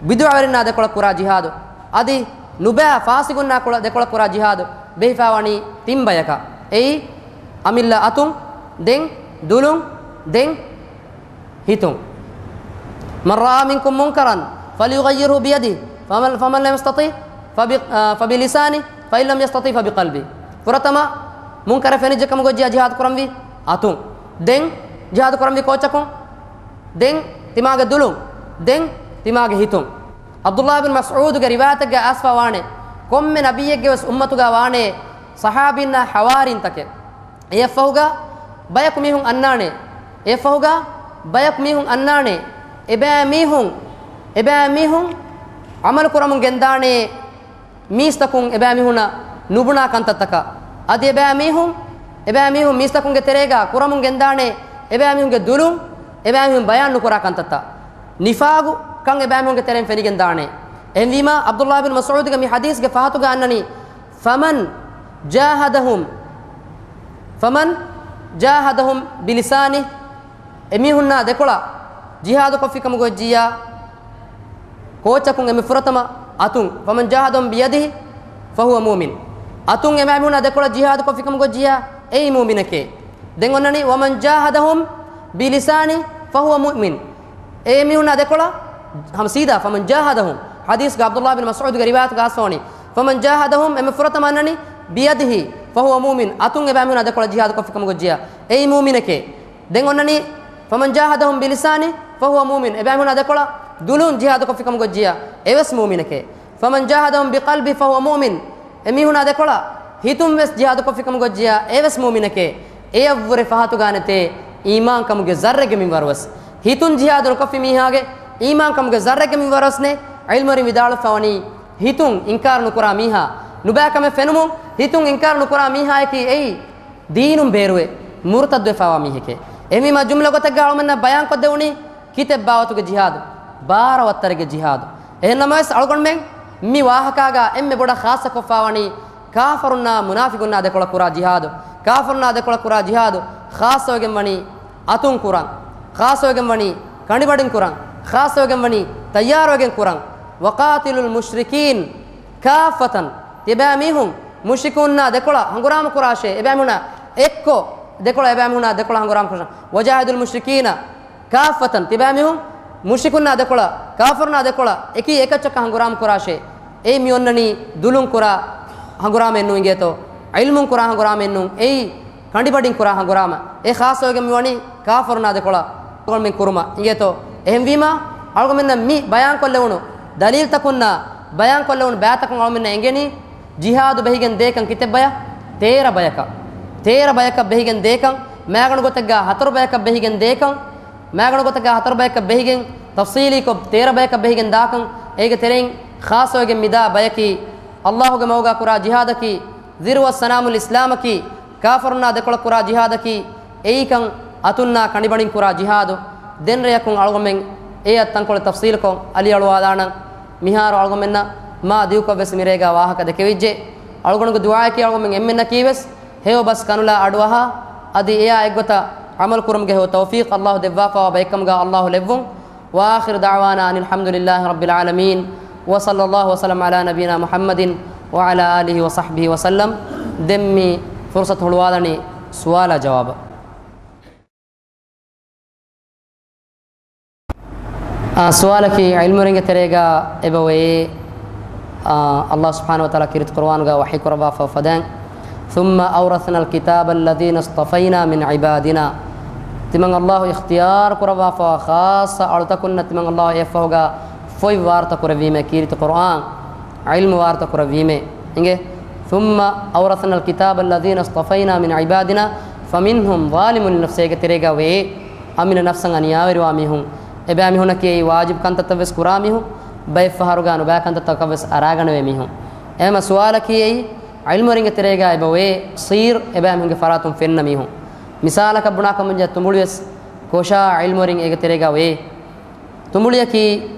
ބިދުޢަވެރިންނާ ދެކޮޅަށް ކުރާ ޖިހާދު. އަދި ނުބައި ފާސިގުންނާ ކުޅަ-، ދެކޮޅަށް ކުރާ ޖިހާދު. ބެހިފައިވަނީ ތިން ބަޔަކަށް. އެއީ އަމިއްލަ އަތުން، ދެން ދުލުން، ދެން ހިތުން. من رأى منكم منكرا فليغيره بيده، فمن، فمن لم يستطع فب-، އާ، فبلسانه، فإن لم يستطع فبقلبه. ފުރަތަމަ މުންކަރެއް ފެނިއްޖެ ކަމަށް ގޮއްޖިޔާ ޖިހާދު ކުރަންވީ އަތުން. ދެން ޖިހާދު ކުރަންވީ ކޯއްޗަކުން؟ ދެން ތިމާގެ ދުލުން. ދެން ތިމާގެ ހިތުން. ޢަބްދުﷲ ބިން މަސްޢޫދުގެ ރިވާޔަތެއްގަ އައިސްފަ ވާނެ، ކޮންމެ ނަބިއްޔެއްގެ ވެސް އުއްމަތުގަ ވާނެ ޞަޙާބީންނާ ޙަވާރީންތަކެއް. އެއަށްފަހުގަ ބަޔަކު މީހުން އަންނާނެ. އެއަށްފަހުގަ ބަޔަކު މީހުން އަންނާނެ. އެބައިމީހުން، އެބައިމީހުން ޢަމަލު ކުރަމުން ގެންދާނެ މީސްތަކުން އެބައިމީހުންނަށް ނުބުނާ ކަންތައްތަކަށް. އަދި އެބައިމީހުން، އެބައިމީހުން މީސްތަކުންގެ ތެރޭގަ ކުރަމުން ގެންދާނެ އެބައިމީހުންގެ ދުލުން އެބައިމީހުން ބަޔާން ނުކުރާ ކަންތައްތައް. ނިފާގު ކަން އެބައިމީހުންގެ ތެރެއިން ފެނިގެން ދާނެ. އެހެންވީމާ، ޢަބްދުﷲ ބިން މަސްޢޫދުގެ މި ޙަދީޘްގެ ފަހަތުގަ އަންނަނީ، فمن جاهدهم، فمن جاهدهم بلسانه، އެމީހުންނާ ދެކޮޅަށް ޖިހާދު ކޮށްފިކަމުގަ އޮއްޖިއްޔާ، ކޯއްޗަކުން އެންމެ ފުރަތަމަ އަތުން، فمن جاهدهم بيده فهو مؤمن، އަތުން އެމީހުންނާ ދެކޮޅަށް ޖިހާދު ކޮށްފިކަމުގަ އޮއްޖިއްޔާ، އެއީ މުއުމިނެކޭ. ދެން އޮންނަނީ، ومن جاهدهم بلسانه فهو مؤمن، އެ މީހުންނާ ދެކޮޅަށް ހަމަ ސީދާ، فمن جاهدهم، ޙަދީޘްގަ ޢަބްދުﷲ ބިން މަސްޢޫދުގެ ރިވާޔަތުގަ އައިސްފަވަނީ، فمن جاهدهم، އެންމެ ފުރަތަމަ އަންނަނީ، بيده فهو مؤمن، އަތުން އެބައިމީހުންނާ ދެކޮޅަށް ޖިހާދު ކޮށްފިކަމުގަ އޮއްޖިއްޔާ، އެއީ މުއުމިނެކޭ. ދެން އޮންނަނީ، فمن جاهدهم بلسانه فهو مؤمن، އެބައިމީހުންނާ ދެކޮޅަށް ދުލުން ޖިހާދު ކޮށްފިކަމުގަ އޮއްޖިއްޔާ، އެވެސް މުއުމިނެކޭ. فمن جاهدهم بقلبه فهو مؤمن، އެމީހުންނާ ދެކޮޅަށް ހިތުން ވެސް ޖިހާދު ކޮށްފިކަމުގަ އޮއްޖިއްޔާ، އެވެސް މުއުމިނެކޭ. އެޔަށްވުރެ ފަހަތުގަ ނެތޭ އީމާންކަމުގެ ޒައްރެއްގެ މިންވަރުވެސް. ހިތުން ޖިހާދު ނުކޮށްފި މީހާގެ އީމާންކަމުގެ ޒައްރެއްގެ މިންވަރުވެސް ނެތް. ޢިލްމުވެރިން ވިދާޅުވެފަވަނީ، ހިތުން އިންކާރު ނުކުރާ މީހާ، ނުބައިކަމެއް ފެނުމުން ހިތުން އިންކާރު ނުކުރާ މީހާޔަކީ އެއީ ދީނުން ބޭރުވެ މުރުތައްދުވެފައިވާ މީހެކޭ. އެހެންވީމާ، ޖުމްލަ ގޮތެއްގަ އަޅުމެންނަށް ބަޔާންކޮށްދެވުނީ ކިތައް ބާވަތުގެ ޖިހާދު؟ ބާރަ ވައްތަރެއްގެ ޖިހާދު. އެހެންނަމަވެސް، އަޅުގަނޑުމެން މި ވާހަކާގަ އެންމެ ބޮޑަށް ޚާއްޞަކޮށްފައިވަނީ ކާފަރުންނާ މުނާފިގުންނާ ދެކޮޅަށް ކުރާ ޖިހާދު. ކާފަރުންނާ ދެކޮޅަށް ކުރާ ޖިހާދު ޚާއްޞަވެގެން ވަނީ އަތުން ކުރަން، ޚާއްޞަވެގެން ވަނީ ކަނޑިބަޑިން ކުރަން، ޚާއްޞަވެގެން ވަނީ ތައްޔާރުވެގެން ކުރަން. وقاتلوا المشركين كافة، ތިބާމީހުން މުޝްރިކުންނާ ދެކޮޅަށް ހަނގުރާމަ ކުރާށޭ، އެބައިމީހުންނާ އެއްކޮށް، ދެކޮޅަށް އެބައިމީހުންނާ ދެކޮޅަށް ހަނގުރާމަ ކުރާށޭ. وجاهدوا المشركين كافة، ތިބާމީހުން މުޝްރިކުންނާ ދެކޮޅަށް، ކާފަރުންނާ ދެކޮޅަށް، އެކީ އެކައްޗަކަށް ހަނގުރާމަ ކުރާށޭ. އެއީ މި އޮންނަނީ ދުލުން ކުރާ ހަނގުރާމައެއް ނޫން އިނގޭތޯ؟ ޢިލްމުން ކުރާ ހަނގުރާމައެއް ނޫން. އެއީ ކަނޑިބަޑިން ކުރާ ހަނގުރާމަ. އެ ޚާއްޞަވެގެން މިވަނީ ކާފަރުންނާ ދެކޮޅަށް އަޅުގަނޑުމެން ކުރުމަށް އިނގޭތޯ؟ އެހެންވީމާ، އަޅުގަނޑުމެންނަށް މި ބަޔާންކޮށްލެވުނު ދަލީލްތަކުންނާ، ބަޔާންކޮށްލެވުނު ބައިތަކުން އަޅުމެންނަށް އެނގެނީ، ޖިހާދު ބެހިގެން ދޭކަން ކިތައް ބަޔަށް؟ ތޭރަ ބަޔަކަށް. ތޭރަ ބަޔަކަށް ބެހިގެން ދޭކަން، މާގަނޑު ގޮތެއްގަ ހަތަރު ބަޔަކަށް ބެހިގެން ދޭކަން، މާގަނޑު ގޮތެއްގަ ހަތަރު ބަޔަކަށް ބެހިގެން، ތަފްޞީލީކޮށް ތޭރަ ބަޔަކަށް ބެހިގެން ދާކަން، އޭގެ ތެރެއިން ޚާއްޞަވެގެން މިދާ ބަޔަކީ، ﷲ ގެ މަގުގަ ކުރާ ޖިހާދަކީ، ޒިރުވައްސަނާމުލް އިސްލާމަކީ، ކާފަރުންނާ ދެކޮޅަށް ކުރާ ޖިހާދަކީ، އެއީކަން އަތުންނާ ކަނޑިބަޑިން ކުރާ ޖިހާދު. ދެން ރެޔަކުން އަޅުގަނޑުމެން އެއަށް ތަންކޮޅެއް ތަފްޞީލުކޮށް އަލިއަޅުވާލާނަން. މިހާރު އަޅުގަނޑުމެންނަށް މާ ދިގުކޮށްވެސް މިރޭގަ ވާހަކަ ދެކެވިއްޖެ. އަޅުގަނޑުގެ ދުޢާއަކީ އަޅުގަނޑުމެން އެންމެންނަކީވެސް ހެޔޮ ބަސް ކަނުލާ އަޑުއަހާ، އަދި އެއާ އެއްގޮތަށް ޢަމަލު ކުރުމުގެ ހެޔޮ ތައުފީޤު ﷲ ދެއްވާފައިވާ ބައެއްކަމުގަ ﷲ ލެއްވުން. وآخر دعوانا أن الحمد لله رب العالمين، وصلى الله وسلم على نبينا محمد وعلى آله وصحبه وسلم. ދެން މި ފުރުޞަތު ހުޅުވާލަނީ ސުވާލާ ޖަވާބަށް. އާ، ސުވާލަކީ، ޢިލްމުވެރިންގެ ތެރޭގަ އެބައޮތް، އާ، ﷲ ސުބްޙާނަހޫ ވަތަޢާލާ ކީރިތި ޤުރުއާނުގަ ވަޙީ ކުރައްވާފަ ފަދައިން، ثم أورثنا الكتاب الذين اصطفينا من عبادنا. ތިމަން ﷲ އިޚްތިޔާރު ކުރައްވާފަ ޚާއްޞަ އަޅުތަކުންނަށް ތިމަން ﷲ އެއަށްފަހުގަ ފޮތް ވާރުތަ ކުރެއްވީމޭ، ކީރިތި ޤުރުއާން ޢިލްމު ވާރުތަ ކުރެއްވީމޭ. އިނގޭ، ثم أورثنا الكتاب الذين اصطفينا من عبادنا فمنهم ظالم لنفسه، އޭގެ ތެރޭގަ އޮތް އަމިއްލަ ނަފްސަށް އަނިޔާވެރިވާ މީހުން، އެބައިމީހުންނަކީ އެއީ ވާޖިބު ކަންތައްތައް ވެސް ކުރާ މީހުން، ބައެއް ފަހަރުގަ ނުބައި ކަންތައްތަކަށް ވެސް އަރާގަނެވޭ މީހުން. އެހެންމަ ސުވާލަކީ އެއީ، ޢިލްމުވެރިންގެ ތެރޭގަ އެބައޮތް ޞީރު އެބައިމީހުންގެ ފަރާތުން ފެންނަ މީހުން. މިސާލަކަށް ބުނާކަމުން ޖެހޭ، ތުނބުޅި ވެސް ކޮށާ ޢިލްމުވެރިން އޭގެ ތެރޭގަ އޮތް. ތުނބުޅިއަކީ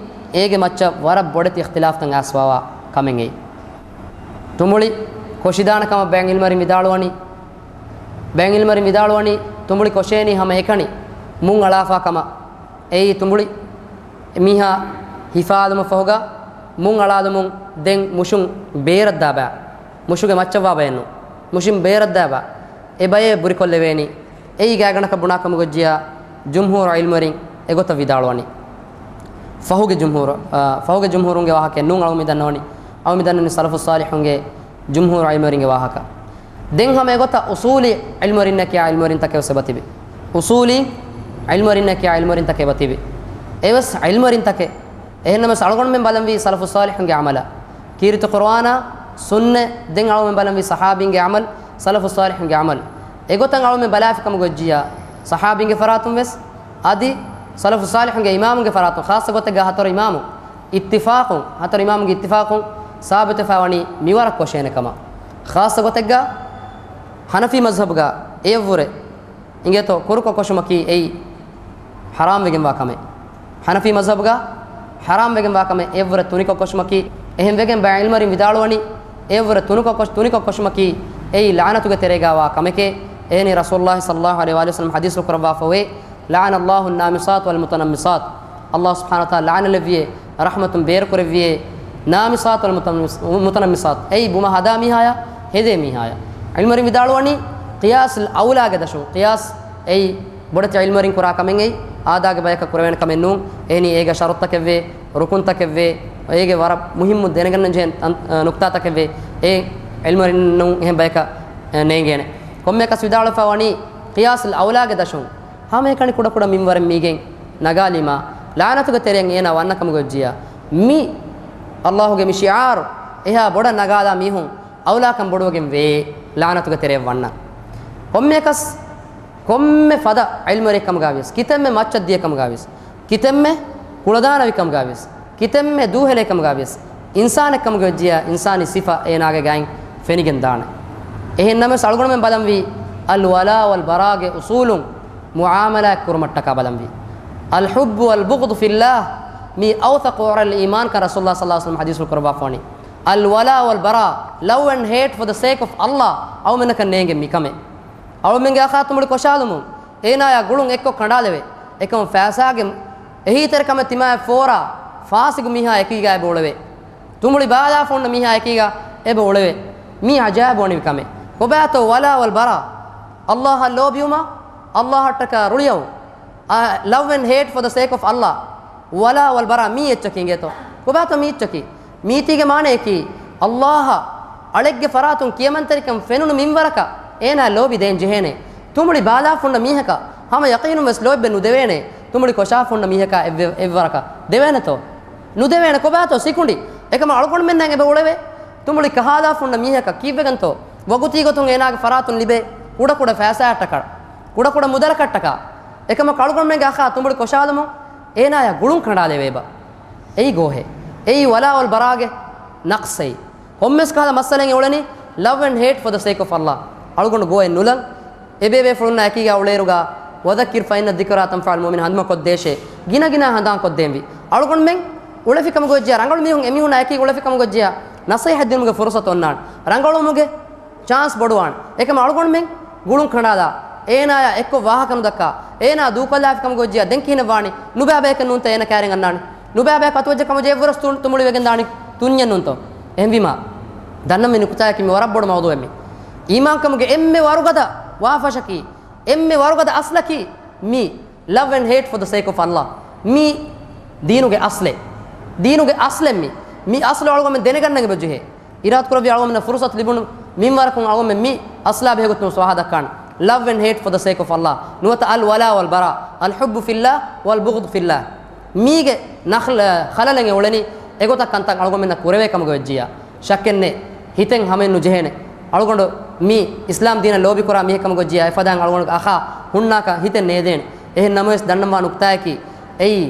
އޭގެ މައްޗަށް ވަރަށް ބޮޑެތި އިޚްތިލާފްތައް އައިސްފައިވާ ކަމެއް އެއީ. ތުނބުޅި ކޮށިދާނެ ކަމަށް ބައެއް ޢިލްމުވެރިން ވިދާޅުވަނީ، ބައެއް ޢިލްމުވެރިން ވިދާޅުވަނީ، ތުނބުޅި ކޮށޭނީ ހަމައެކަނި މުން އަޅާފާ ކަމަށް. އެއީ ތުނބުޅި މީހާ ހިފާލުމަށް ފަހުގަ މުން އަޅާލުމުން ދެން މުށުން ބޭރަށްދާ ބައި، މުށުގެ މައްޗަށްވާ ބައެއް ނޫން، މުށިން ބޭރަށްދާ ބައި، އެ ބައެއް ބުރިކޮށްލެވޭނީ. އެއީ ގާތްގަނޑަކަށް ބުނާކަމުގައްޖިޔާ ޖުމްހޫރު ޢިލްމުވެރިން އެގޮތަށް ވިދާޅުވަނީ. ފަހުގެ ޖުމްހޫރު، އާ، ފަހުގެ ޖުމްހޫރުންގެ ވާހަކައެއް ނޫން އަޅު މި ދަންނަވަނީ. އަޅު މި ދަންނަވަނީ ސަލަފުއް ޞާލިޙުންގެ ޖުމްހޫރު ޢިލްމުވެރިންގެ ވާހަކަ. ދެން ހަމަ އެގޮތަށް އުޞޫލީ ޢިލްމުވެރިންނާ ކިޔާ ޢިލްމުވެރިންތަކެއް ވެސް އެބަތިބި. އުޞޫލީ ޢިލްމުވެރިންނާ ކިޔާ ޢިލްމުވެރިންތަކެއް އެބަތިބި. އެވެސް ޢިލްމުވެރިންތަކެއް. އެހެންނަމަވެސް އަޅުގަނޑުމެން ބަލަންވީ ސަލަފުއް ޞާލިޙުންގެ ޢަމަލަށް. ކީރިތި ޤުރުއާނާ، ސުންނަތް، ދެން އަޅުގަނޑުމެން ބަލަންވީ ޞަޙާބީންގެ ޢަމަލު، ސަލަފުއް ޞާލިޙުންގެ ޢަމަލު. އެގޮތަށް އަޅުގަނޑުމެން ބަލާފިކަމުގައްޖިޔާ، ޞަޙާބީންގެ ފަރާތުން ވެސް، އަދި ސަލަފުއް ޞާލިޙުންގެ އިމާމުންގެ ފަރާތުން، ޚާއްޞަ ގޮތެއްގަ ހަތަރު އިމާމު، އިއްތިފާޤުން، ހަތަރު އިމާމުގެ އިއްތިފާޤުން ސާބިތުވެފައިވަނީ މިވަރަށް ކޮށޭނެ ކަމަށް. ޚާއްޞަ ގޮތެއްގަ ޙަނަފީ މަޒްހަބުގަ އެއަށްވުރެ އިނގޭތޯ ކުރުކޮށް ކޮށުމަކީ އެއީ ޙަރާމްވެގެންވާ ކަމެއް. ޙަނަފީ މަޒްހަބުގަ ޙަރާމްވެގެންވާ ކަމެއް އެއަށްވުރެ ތުނިކޮށް ކޮށުމަކީ، އެހެންވެގެން ބައެއް ޢިލްމުވެރިން ވިދާޅުވަނީ އެއަށްވުރެ ތުނިކޮށް ކޮށް، ތުނިކޮށް ކޮށުމަކީ އެއީ ލަޢުނަތުގެ ތެރޭގަ ވާ ކަމެކޭ. އެހެނީ ރަސޫލުﷲ ޞައްލަﷲު ޢަލައިހި ވަސައްލަމަ ޙަދީޘްފުޅު ކުރައްވާފަ އޮވޭ، "لعن الله النامصات والمتنمصات." ﷲ ސުބްޙާނަހޫ ވަތަޢާލާ ލަޢުނަތް ލެއްވިއޭ، ރަޙްމަތުން ބޭރުކުރެއްވިއޭ، "النامصات والمتنمصات." އެއީ ބުމަ ހަދާ މީހާޔާ ހެދޭ މީހާޔާ. ޢިލްމުވެރިން ވިދާޅުވަނީ ޤިޔާސުލް އައުލާގެ ދަށުން، ޤިޔާސް އެއީ ބޮޑެތި ޢިލްމުވެރިން ކުރާ ކަމެއް އެއީ، އާދާގެ ބަޔަކަށް ކުރެވޭނެ ކަމެއް ނޫން. އެހެނީ އޭގެ ޝަރުޠުތަކެއްވޭ، ރުކުންތަކެއްވޭ، އޭގެ ވަރަށް މުހިއްމު ދެނެގަންނަން ޖެހޭ ނުކްތާތަކެއްވޭ، އެ ޢިލްމުވެރިންނުން އެހެން ބަޔަކަށް ނޭނގޭނެ. ކޮންމެއަކަސް ވިދާޅުވެފަ ވަނީ ޤިޔާސުލް އައުލާގެ ދަށުން ހަމައެކަނި ކުޑަކުޑަ މިންވަރެއް މީގެން ނަގާލީމާ، ލަޢުނަތުގެ ތެރެއަށް އޭނާ ވަންނަ ކަމުގެ އޮއްޖިޔާ، މި ﷲގެ މި ޝިޢާރު އެހާ ބޮޑަށް ނަގާލާ މީހުން އައުލާކަން ބޮޑުވެގެން ވޭ ލަޢުނަތުގެ ތެރެއަށް ވަންނަން. ކޮންމެއަކަސް ކޮންމެ ފަދަ ޢިލްމުވެރިއެއް ކަމުގައިވިޔަސް، ކިތަންމެ މައްޗަށް ދިޔަ ކަމުގައިވިޔަސް، ކިތަންމެ ކުޅަދާނަވި ކަމުގައިވިޔަސް، ކިތަންމެ ދޫހެލޭ ކަމުގައިވިޔަސް، އިންސާނެއް ކަމުގެ އޮއްޖިޔާ އިންސާނީ ސިފަ އޭނާގެ ގައިން ފެނިގެން ދާނެ. އެހެން ނަމަވެސް އަޅުގަނޑުމެން ބަލަންވީ އަލްވަލާ ވަލްބަރާގެ އުޞޫލުން މުޢާމަލާތް ކުރުމަށްޓަކާ ބަލަންވީ. الحب والبغض في الله، މީ أوثق عرى الإيمان ކަން ރަސޫލުﷲ ޞައްލަﷲު ޢަލައިހި ވަސައްލަމަ ޙަދީޘްފުޅު ކުރައްވާފަ ވަނީ. الولاء والبراء، love and hate for the sake of Allah، އަޅުމެންނަކަށް ނޭނގެ މިކަމެއް. އަޅުމެންގެ އަޚާ ތުނބުޅި ކޮށާލުމުން އޭނާޔާ ގުޅުން އެއްކޮށް ކަނޑާލެވޭ. އެކަމަ ފައިސާގެ އެހީތެރިކަމެއް ތިމާޔަށް ފޯރާ ފާސިގު މީހާ އެކީގަ އެބަ އުޅެވޭ. ތުނބުޅި ބާލާފަ ހުންނަ މީހާ އެކީގަ އެބަ އުޅެވޭ. މީ އަޖާއިބުވަނިވި ކަމެއް. ކޮބާތޯ ވަލާ ވަލް ބަރާ؟ ﷲ އަށް ލޯބިވުމާ، ﷲ އަށްޓަކާ ރުޅިއައުން. އާ، love and hate for the sake of Allah. ވަލާ ވަލް ބަރާ މީ އެއްޗަކީ އިނގޭތޯ؟ ކޮބާތޯ މީ އެއްޗަކީ؟ މީތީގެ މާނަޔަކީ، ﷲ އަށް އަޅެއްގެ ފަރާތުން ކިޔަމަންތެރިކަން ފެނުނު މިންވަރަކަށް އޭނާ ލޯބި ދޭން ޖެހޭނެ. ތުނބުޅި ބާލާފަ ހުންނަ މީހަކަށް ހަމަ ޔަޤީނުން ވެސް ލޯތްބެއް ނުދެވޭނެ. ތުނބުޅި ކޮށާފަ ހުންނަ މީހަކާ އެއްވެ-، އެއްވަރަކަށް ދެވޭނެތޯ؟ ނުދެވޭނެ. ކޮބާތޯ ސިކުނޑި އެކަމަ އަޅުގަނޑުމެންނަށް އެބަ އުޅެވޭ. ތުނބުޅި ކަހާލާފަ ހުންނަ މީހަކަށް ކީއްވެގެންތޯ ވަގުތީ ގޮތުން އޭނާގެ ފަރާތުން ލިބޭ ކުޑަކުޑަ ފައިސާއަށްޓަކާ، ކުޑަކުޑަ މުދަލަކަށްޓަކާ، އެކަމަކު އަޅުގަނޑުމެންގެ އަޚާ ތުނބުޅި ކޮށާލުމުން އޭނާޔާ ގުޅުން ކަނޑާލެވޭބަ. އެއީ ގޯހެއް. އެއީ ވަލާ ވަލް ބަރާގެ ނަޤްޞެއް. ކޮންމެސް ކަހަލަ މައްސަލައެއް އުޅެނީ love and hate for the sake of Allah. އަޅުގަނޑު ގޯއެއް ނުލަން. އެބޭބޭފުޅުންނާ އެކީގަ އުޅޭއިރުގަ، وذكر فإن الذكرى تنفع المؤمنين، ހަނދުމަ ކޮށްދޭށޭ. ގިނަ ގިނަ ހަނދާން ކޮށްދޭންވީ. އަޅުގަނޑުމެން އުޅެފި ކަމުގަ އޮއްޖިޔާ، ރަނގަޅު މީހުން އެމީހުންނާ އެކީ އުޅެފި ކަމުގަ އޮއްޖިޔާ، ނަޞޭޙަތް ދިނުމުގެ ފުރުޞަތު އޮންނާނެ. ރަނގަޅުވުމުގެ ޗާންސް ބޮޑުވާނެ. އެކަމަ އަޅުގަނޑުމެން ގުޅުން ކަނޑާލާ، އޭނާޔާ އެއްކޮށް ވާހަކަ ނުދައްކާ، އޭނާ ދޫކޮށްލާފި ކަމުގަ އޮއްޖިޔާ، ދެން ކިހިނެއް ވާނީ؟ ނުބައި ބަޔަކަށް ނޫންތަ އޭނަ ކައިރިން އަންނާނެ؟ ނުބައި ބަޔަކު އަތުވެއްޖެ ކަމުގަ އެއްވަރަސް ތު-، ތުނބުޅި ވެގެން ދާނީ ތުންޏެއް ނޫންތޯ؟ އެހެންވީމާ، ދަންނަން މި ނުކުތާޔަކީ މި ވަރަށް ބޮޑު މައުޟޫޢެއް މީ. އީމާންކަމުގެ އެންމެ ވަރުގަދަ ވާފަށަކީ، އެންމެ ވަރުގަދަ އަސްލަކީ މީ، love and hate for the sake of Allah. މީ ދީނުގެ އަސްލެއް. ދީނުގެ އަސްލެއް މީ. މި އަސްލު އަޅުގަނޑުމެން ދެނެގަންނަން އެބަޖެހޭ. އިރާދަކުރެއްވި އަޅުގަނޑުމެންނަށް ފުރުޞަތު ލިބުނު މިންވަރަކުން އަޅުގަނޑުމެން މި އަސްލާ ބެހޭގޮތުން ވާހަކަ ދައްކާނެ. Love and hate for the sake of Allah. ނުވަތަ الولاء والبراء، الحب في الله والبغض في الله. މީގެ ނަޚް-، ޚަލަލެއް އެ އުޅެނީ އެގޮތަށް ކަންތައް އަޅުގަނޑުމެންނަށް ކުރެވޭ ކަމުގަ ވެއްޖިއްޔާ. ޝައްކެއް ނެތް. ހިތެއް ހަމައެއް ނުޖެހޭނެ. އަޅުގަނޑު މި އިސްލާމް ދީނަށް ލޯބިކުރާ މީހެއް ކަމުގަ ވެއްޖިއްޔާ، އެފަދައިން އަޅުގަނޑުގެ އަޚާ ހުންނާކަށް ހިތެއް ނޭދޭނެ. އެހެން ނަމަވެސް ދަންނަންވާ ނުކުތާއަކީ، އެއީ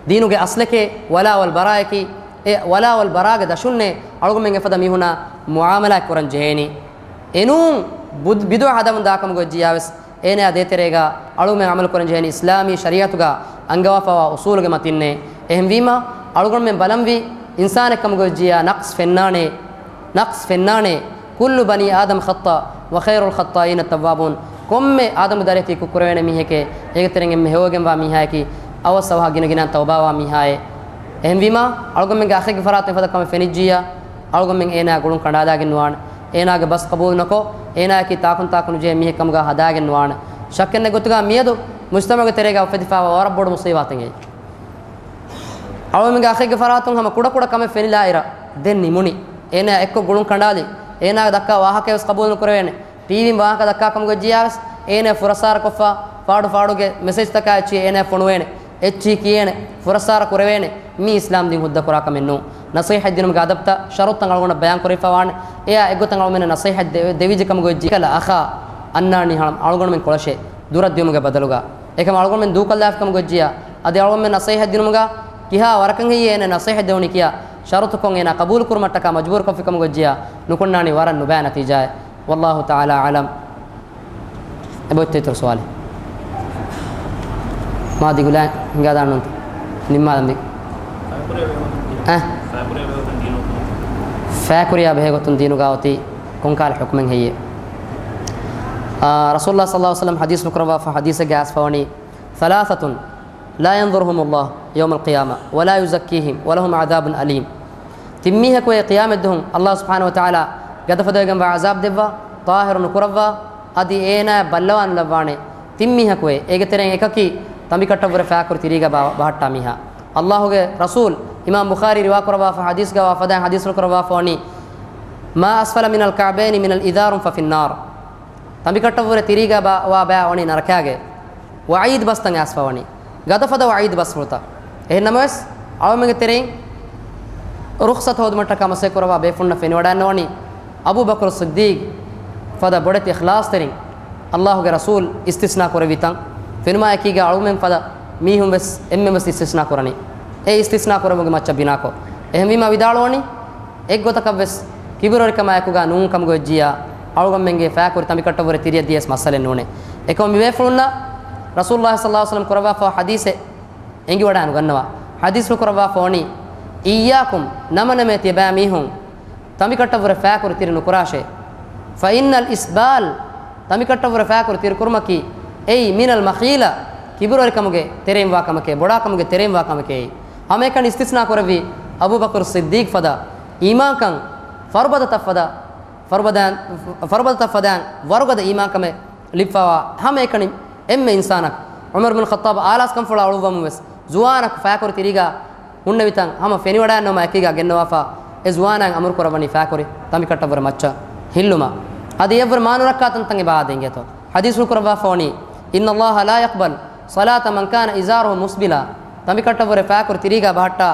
ދީނުގެ އަސްލެކޭ، ވަލާ ވަލް ބަރާއަކީ. އެ ވަލާ ވަލް ބަރާގެ ދަށުންނޭ އަޅުގަނޑުމެން އެފަދަ މީހުނާ މުޢާމަލާތް ކުރަން ޖެހޭނީ. އެނޫން ބުދް-، ބިދުޢަ ހަދަމުން ދާކަމުގަ ވެއްޖިއްޔާވެސް، އޭނަޔާ ދޭތެރޭގަ އަޅުގަނޑުމެން ޢަމަލު ކުރަން ޖެހޭނީ އިސްލާމީ ޝަރީޢަތުގަ އަންގަވާފަވާ އުޞޫލުގެ މަތިންނޭ. އެހެންވީމާ، އަޅުގަނޑުމެން ބަލަންވީ އިންސާނެއް ކަމުގަ ވެއްޖިއްޔާ ނަޤްޞް ފެންނާނޭ، ނަޤްޞް ފެންނާނޭ. كل بني آدم خطاء وخير الخطائين التوابون. ކޮންމެ އާދަމު ދަރިއަކީ ކުށް ކުރެވޭނެ މީހެކޭ، އޭގެ ތެރެއިން އެންމެ ހެޔޮވެގެންވާ މީހާއަކީ، އަވަސް އަވަހަށް ގިނަ ގިނައިން ތައުބާވާ މީހާއޭ. އެހެންވީމާ، އަޅުގަނޑުމެންގެ އަޚެއްގެ ފަރާތުން އެފަދަ ކަމެއް ފެނިއްޖިއްޔާ، އަޅުގަނޑުމެން އޭނާ ގުޅުން ކަނޑާލާގެން ނުވާނެ. އޭނާގެ ބަސް ޤަބޫލު ނުކޮށް، އޭނާއަކީ ތާކުން ތާކު ނުޖެހޭ މީހެއް ކަމުގަ ހަދާގެން ނުވާނެ. ޝައްކެއް ނެތް ގޮތުގަ މިއަދު މުޖްތަމަޢުގެ ތެރޭގަ އުފެދިފައިވާ ވަރަށް ބޮޑު މުޞީބާތެއް އެއީ. އަޅުގަނޑުމެންގެ އަޚެއްގެ ފަރާތުން ހަމަ ކުޑަކުޑަ ކަމެއް ފެނިލާއިރަށް ދެން ނިމުނީ. އޭނާ އެއްކޮށް ގުޅުން ކަނޑާލި، އޭނާގެ ދައްކާ ވާހަކައެއް ވެސް ޤަބޫލު ނުކުރެވޭނެ. ޓީވީން ވާހަކަ ދައްކާ ކަމުގަ ވެއްޖިއްޔާވެސް، އޭނާ ފުރައްސާރަކޮށްފަ، ފާޑު ފާޑުގެ މެސެޖްތަކާ އެއްޗިހި އޭނާ ފޮނުވޭނެ. އެއްޗިހި ކިޔޭނެ. ފުރައްސާރަ ކުރެވޭނެ. މީ އިސްލާމް ދީން ހުއްދަ ކުރާ ކަމެއް ނޫން. ނަޞޭޙަތް ދިނުމުގެ އަދަބްތައް ޝަރުޠުތައް އަޅުގަނޑަށް ބަޔާން ކުރެވިފަ ވާނެ. އެއާ އެއްގޮތަށް އަޅުގަނޑުމެންނަށް ނަޞޭޙަތް ދެ-، ދެވިއްޖެ ކަމުގަ ވެއްޖިއްޔާ، އެކަލަ އަޚާ އަންނާނީ ހަޅަމް އަޅުގަނޑުމެން ކޮޅަށޭ ދުރަށް ދިޔުމުގެ ބަދަލުގަ. އެކަމަ އަޅުގަނޑުމެން ދޫކޮށްލާފި ކަމުގަ ވެއްޖިއްޔާ، އަދި އަޅުގަނޑުމެން ނަޞޭޙަތް ދިނުމުގަ ކިހާ ވަރަކަށް ހެއްޔޭ އޭނަ ނަޞޭޙަތް ދެވުނީ ކިޔާ ޝަރުޠުކޮށް އޭނާ ޤަބޫލު ކުރުމަށްޓަކާ މަޖްބޫރުކޮށްފި ކަމުގަ އޮތްޖިޔާ ނުކުންނާނީ ވަރަށް ނުބައި ނަތީޖާއެއް. ވައްލާހު ތަޢާލާ އަޢްލަމް. އެބައޮތްތަ އިތުރު ސުވާލެއް؟ މާ ދިގުލާ ހިނގާދާން ނޫންތަ؟ ނިންމާލަން ދި. އަ؟ ފައިކުރިޔާ ބެހޭގޮތުން ދީނުގަ އޮތީ ކޮންކާލަ ޙުކުމެއް ހެއްޔޭ؟ އާ، ރަސޫލުﷲ ޞައްލަﷲ ޢަލައިހި ވަސައްލަމް ޙަދީޘް ނުކުރައްވާފަ ޙަދީޘެއްގަ އައިސްފަވަނީ، ثلاثة لا ينظرهم الله يوم القيامة ولا يزكيهم ولهم عذاب أليم. ތިން މީހަކު އެ ޤިޔާމަތްދުވަހު ﷲ ސުބްޙާނަހޫ ވަތަޢާލާ ގަދަފަދައިގެންވާ ޢަޒާބް ދެއްވާ، ޠާހިރު ނުކުރައްވާ، އަދި އޭނާ ބައްލަވާނުލައްވާނެ. ތިން މީހަކު އެ، އޭގެ ތެރެއިން އެކަކީ ތަނބިކަށަށްވުރެ ފާކުރި ތިރީގަ ބަ-، ބަހައްޓާ މީހާ. ﷲގެ ރަސޫލް އިމާމް ބުޚާރީ ރިވާކުރައްވާފަ ޙަދީޘްގަ ވާ ފަދައިން ޙަދީޘްފުޅު ކުރައްވާފަވަނީ، ما أسفل من الكعبين من الإزار ففي النار. ތަނބިކަށަށްވުރެ ތިރީގަ ބާ-، ވާ ބައި ވަނީ ނަރަކާގެ. ވަޢީދު ބަސްތައް އައިސްފަވަނީ. ގަދަފަދަ ވަޢީދު ބަސްފުޅުތައް. އެހެން ނަމަވެސް، އަޅުމެންގެ ތެރެއިން ރުޚްޞަތު ހޯދުމަށްޓަކާ މަސައްކަތް ކުރައްވާ ބޭފުޅުންނަށް ފެނިވަޑައިންނަވަނީ، އަބޫބަކުރު ޞިއްދީޤް ފަދަ ބޮޑެތި އިޚްލާޞްތެރިން، ﷲގެ ރަސޫލް އިސްތިސްނާ ކުރެއްވި ތަން. ފެނުމާއެކީގަ އަޅުމެން ފަދަ މީހުން ވެސް އެންމެން ވެސް އިސްތިސްނާ ކުރަނީ. އެ އިސްތިސްނާ ކުރެއްވުމުގެ މައްޗަށް ބިނާކޮށް. އެހެންވީމާ ވިދާޅުވަނީ، އެއްގޮތަކަށްވެސް ކިބުރުވެރިކަމާއެކުގަ ނޫން ކަމުގަ އޮތްޖިޔާ، އަޅުގަނޑުމެންގެ ފާކުރި ތަނބިކަށަށްވުރެ ތިރިއަށް ދިޔަސް މައްސަލައެއް ނޫނޭ. އެކަމު މިބޭފުޅުންނަށް ރަސޫލުﷲ ޞައްލަﷲ ޢަލައިހި ވަސައްލަމް ކުރައްވާފަ ޙަދީޘެއް އެނގިވަޑައިނުގަންނަވާ. ޙަދީޘްފުޅު ކުރައްވާފަ ވަނީ، إياكم، ނަމަނަމޭ ތިޔަބައިމީހުން ތަނބިކަށަށްވުރެ ފާކުރި ތިރި ނުކުރާށޭ. فإن الإسبال، ތަނބިކަށަށްވުރެ ފާކުރި ތިރި ކުރުމަކީ، އެއީ، من المخيلة، ކިބުރުވެރިކަމުގެ ތެރެއިން ވާ ކަމެކޭ، ބޮޑާކަމުގެ ތެރެއިން ވާ ކަމެކޭ. ހަމައެކަނި އިސްތިސްނާ ކުރެއްވީ އަބޫބަކުރު ޞިއްދީޤް ފަދަ އީމާންކަން، ފަރުބަދަތައް ފަދަ، ފަރުބަދަ-، ފަރުބަދަތައް ފަދައިން ވަރުގަދަ އީމާންކަމެއް ލިބިފަވާ ހަމައެކަނި އެންމެ އިންސާނަކު، ޢުމަރު ބިން ޚައްޠާބް އާލާސްކަންފުޅާ އުޅުއްވަމުން ވެސް، ޒުވާނަކު ފާކުރި ތިރީގަ ހުންނެވިތަން ހަމަ ފެނިވަޑައިންނަވުމާ އެކީގަ ގެންނަވާފަ، އެ ޒުވާނާއިން އަމުރު ކުރައްވަނީ ފާކުރި ތަނބިކަށަށްވުރެ މައްޗަށް ހިއްލުމަށް. އަދި އެއަށްވުރެ މާ ނުރައްކާ ތަންތަން އެބަ އާދޭ އިނގޭތޯ. ޙަދީޘްފުޅު ކުރައްވާފަ ވަނީ، إن الله لا يقبل صلاة من كان إزاره مسبلا. ތަނބިކަށަށްވުރެ ފާކުރި ތިރީގަ ބަހައްޓާ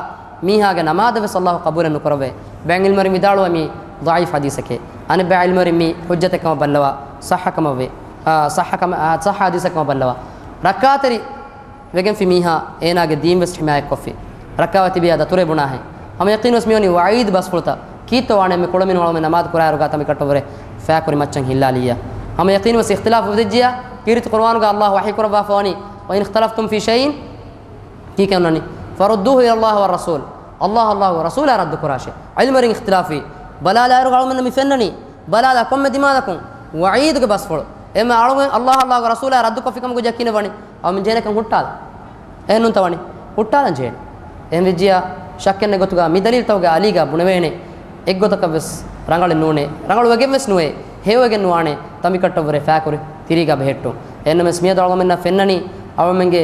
މީހާގެ ނަމާދަށް ވެސް ﷲ ޤަބޫލެއް ނުކުރައްވޭ. ބައެއް ޢިލްމުވެރިން ވިދާޅުވަ މީ ޟަޢީފް ޙަދީޘެކޭ. އަނެއްބައި ޢިލްމުވެރިން މީ ޙުއްޖަތެއް ކަމަށް ބައްލަވާ، ޞައްޙަ ކަމަށްވޭ. އާ، ޞައްޙަ ކަމަށް، އާ، ޞައްޙަ ޙަދީޘެއް ކަމަށް ބައްލަވާ. ރައްކާތެރި ވެގެންފި މީހާ އޭނާގެ ދީން ވެސް ޙިމާޔަތްކޮށްފި. ރައްކާވެ ތިބިޔާ ދަތުރޭ ބުނާހެން. ހަމަ ޔަޤީން ވެސް މިވަނީ ވަޢީދު ބަސްފުޅުތައް. ކީއްތޯ ވާނެ އެންމެ ކުޅަމިނު އަޅުމެން ނަމާދު ކުރާއިރުގަ ތަނބިކަށަށްވުރެ ފާކުރި މައްޗަށް ހިއްލާލިއްޔާ. ހަމަ ޔަޤީން ވެސް އިޚްތިލާފު އުފެދިއްޖިޔާ، ކީރިތި ޤުރުއާނުގަ ﷲ ވަޙީ ކުރައްވާފަ ވަނީ، وإن اختلفتم في شيء، ކީކޭ އޮންނަނީ؟ فردوه إلى الله والرسول. ﷲ، ﷲގެ ރަސޫލާ ރައްދު ކުރާށޭ. ޢިލްމުވެރިން އިޚްތިލާފީ. ބަލާލާއިރުގަ އަޅުމެންނަށް މި ފެންނަނީ. ބަލާލާ ކޮންމެ ދިމާލަކުން ވަޢީދުގެ ބަސްފުޅު. އެންމެ އަޅުގަނޑު ﷲ، ﷲގެ ރަސޫލާ ރައްދުކޮށްފި ކަމަކު ޔަޤީނެއް ވަނީ. އަޅުމެން ޖެހޭނެކަން ހުއްޓާލަން. އެހެންނޫންތަ ވަނީ؟ ހުއްޓާލަން ޖެހޭނެ. އެހެން ވެއްޖިޔާ ޝައްކެއް ނެތް ގޮތުގަ މި ދަލީލްތަކުގެ އަލީގަ ބުނެވޭނެ. އެއްގޮތަކަށް ވެސް ރަނގަޅެއް ނޫނޭ. ރަނގަޅު ވެގެން ވެސް ނުވޭ. ހެޔޮވެގެން ނުވާނެ ތަނބިކަށަށްވުރެ ފާކުރި ތިރީގަ ބެހެއްޓުން. އެހެންނަމަވެސް މިއަދު އަޅުގަނޑުމެންނަށް ފެންނަނީ އަޅުމެންގެ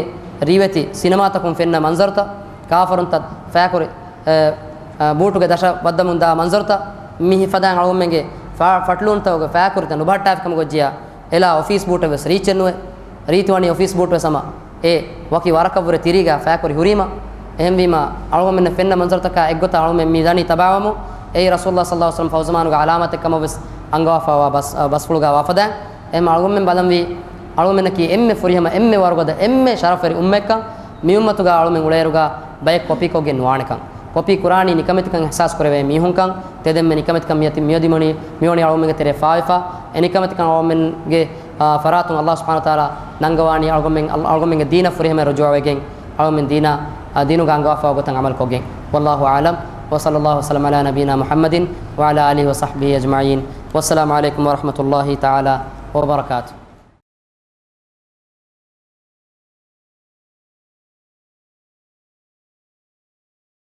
ރިވެތި ސިނަމާތަކުން ފެންނަ މަންޒަރުތައް، ކާފަރުންތައް ފާކުރި، އެ، އެ، ބޫޓުގެ ދަށަށް ވައްދަމުންދާ މަންޒަރުތައް، މި ހިފަދައިން އަޅުގަނޑުމެންގެ ފާ-، ފަޓްލޫންތަކުގެ ފާކުރިތައް ނުބަހައްޓާފި ކަމަކު އޮތްޖިޔާ، އެލާ އޮފީސް ބޫޓަށް ވެސް ރީއްޗެއް ނުވޭ. ރީތި ވަނީ އޮފީސް ބޫޓު ވެސް ހަމަ އެ ވަކި ވަރަކަށްވުރެ ތިރީގަ ފާކުރި ހުރީމަ. އެހެންވީމަ، އަޅުގަނޑުމެންނަށް ފެންނަ މަންޒަރުތަކާ އެއްގޮތަށް އަޅުގަނޑުމެން މި ދަނީ ތަބާވަމުން. އެއީ ރަސޫލުﷲ ޞައްލަﷲ ޢަލައިހި ވަސައްލަމް ފައުޒުމާނުގެ ޢަލާމާތެއް ކަމަށް ވެސް އަންގަވާފައިވާ ބަސް-، ބަސްފުޅުގަ ވާފަދައިން. އެހެން އަޅުގަނޑުމެން ބަލަންވީ، އަޅުގަނޑުމެންނަކީ އެންމެ ފުރިހަމަ، އެންމެ ވަރުގަދަ، އެންމެ ޝަރަފުވެރި އުއްމަތްކަން. މި އުއްމަތުގަ އަޅުމެން އުޅޭއިރުގަ ބައެއް ކޮޕީކޮށްގެން ނުވާނެކަން. ކޮޕީ ކުރާނީ ނިކަމެތިކަން އިޙްސާސް ކުރެވޭ މީހުންކަން، ތެދެންމެ ނިކަމެތިކަން މިއޮތި މިއޮތީ މި-، މިވަނީ އަޅުގަނޑުމެންގެ ތެރޭ ފާވެފަ. އެ ނިކަމެތިކަން އަޅުގަނޑުމެންގެ، އާ، ފަރާތުން ﷲ ސުބްޙާނަހޫ ވަތަޢާލާ ނަންގަވާނީ އަޅުގަނޑުމެން، އަޅު-، އަޅުގަނޑުމެންގެ ދީނަށް ފުރިހަމަ ރުޖޫޢަވެގެން، އަޅުގަނޑުމެން ދީނާ، އާ، ދީނުގަ އަންގަވާފައިވާ ގޮތަށް ޢަމަލުކޮށްގެން. والله أعلم، وصلى الله وسلم على نبينا محمد وعلى آله وصحبه أجمعين. والسلام عليكم ورحمة الله تعالى وبركاته.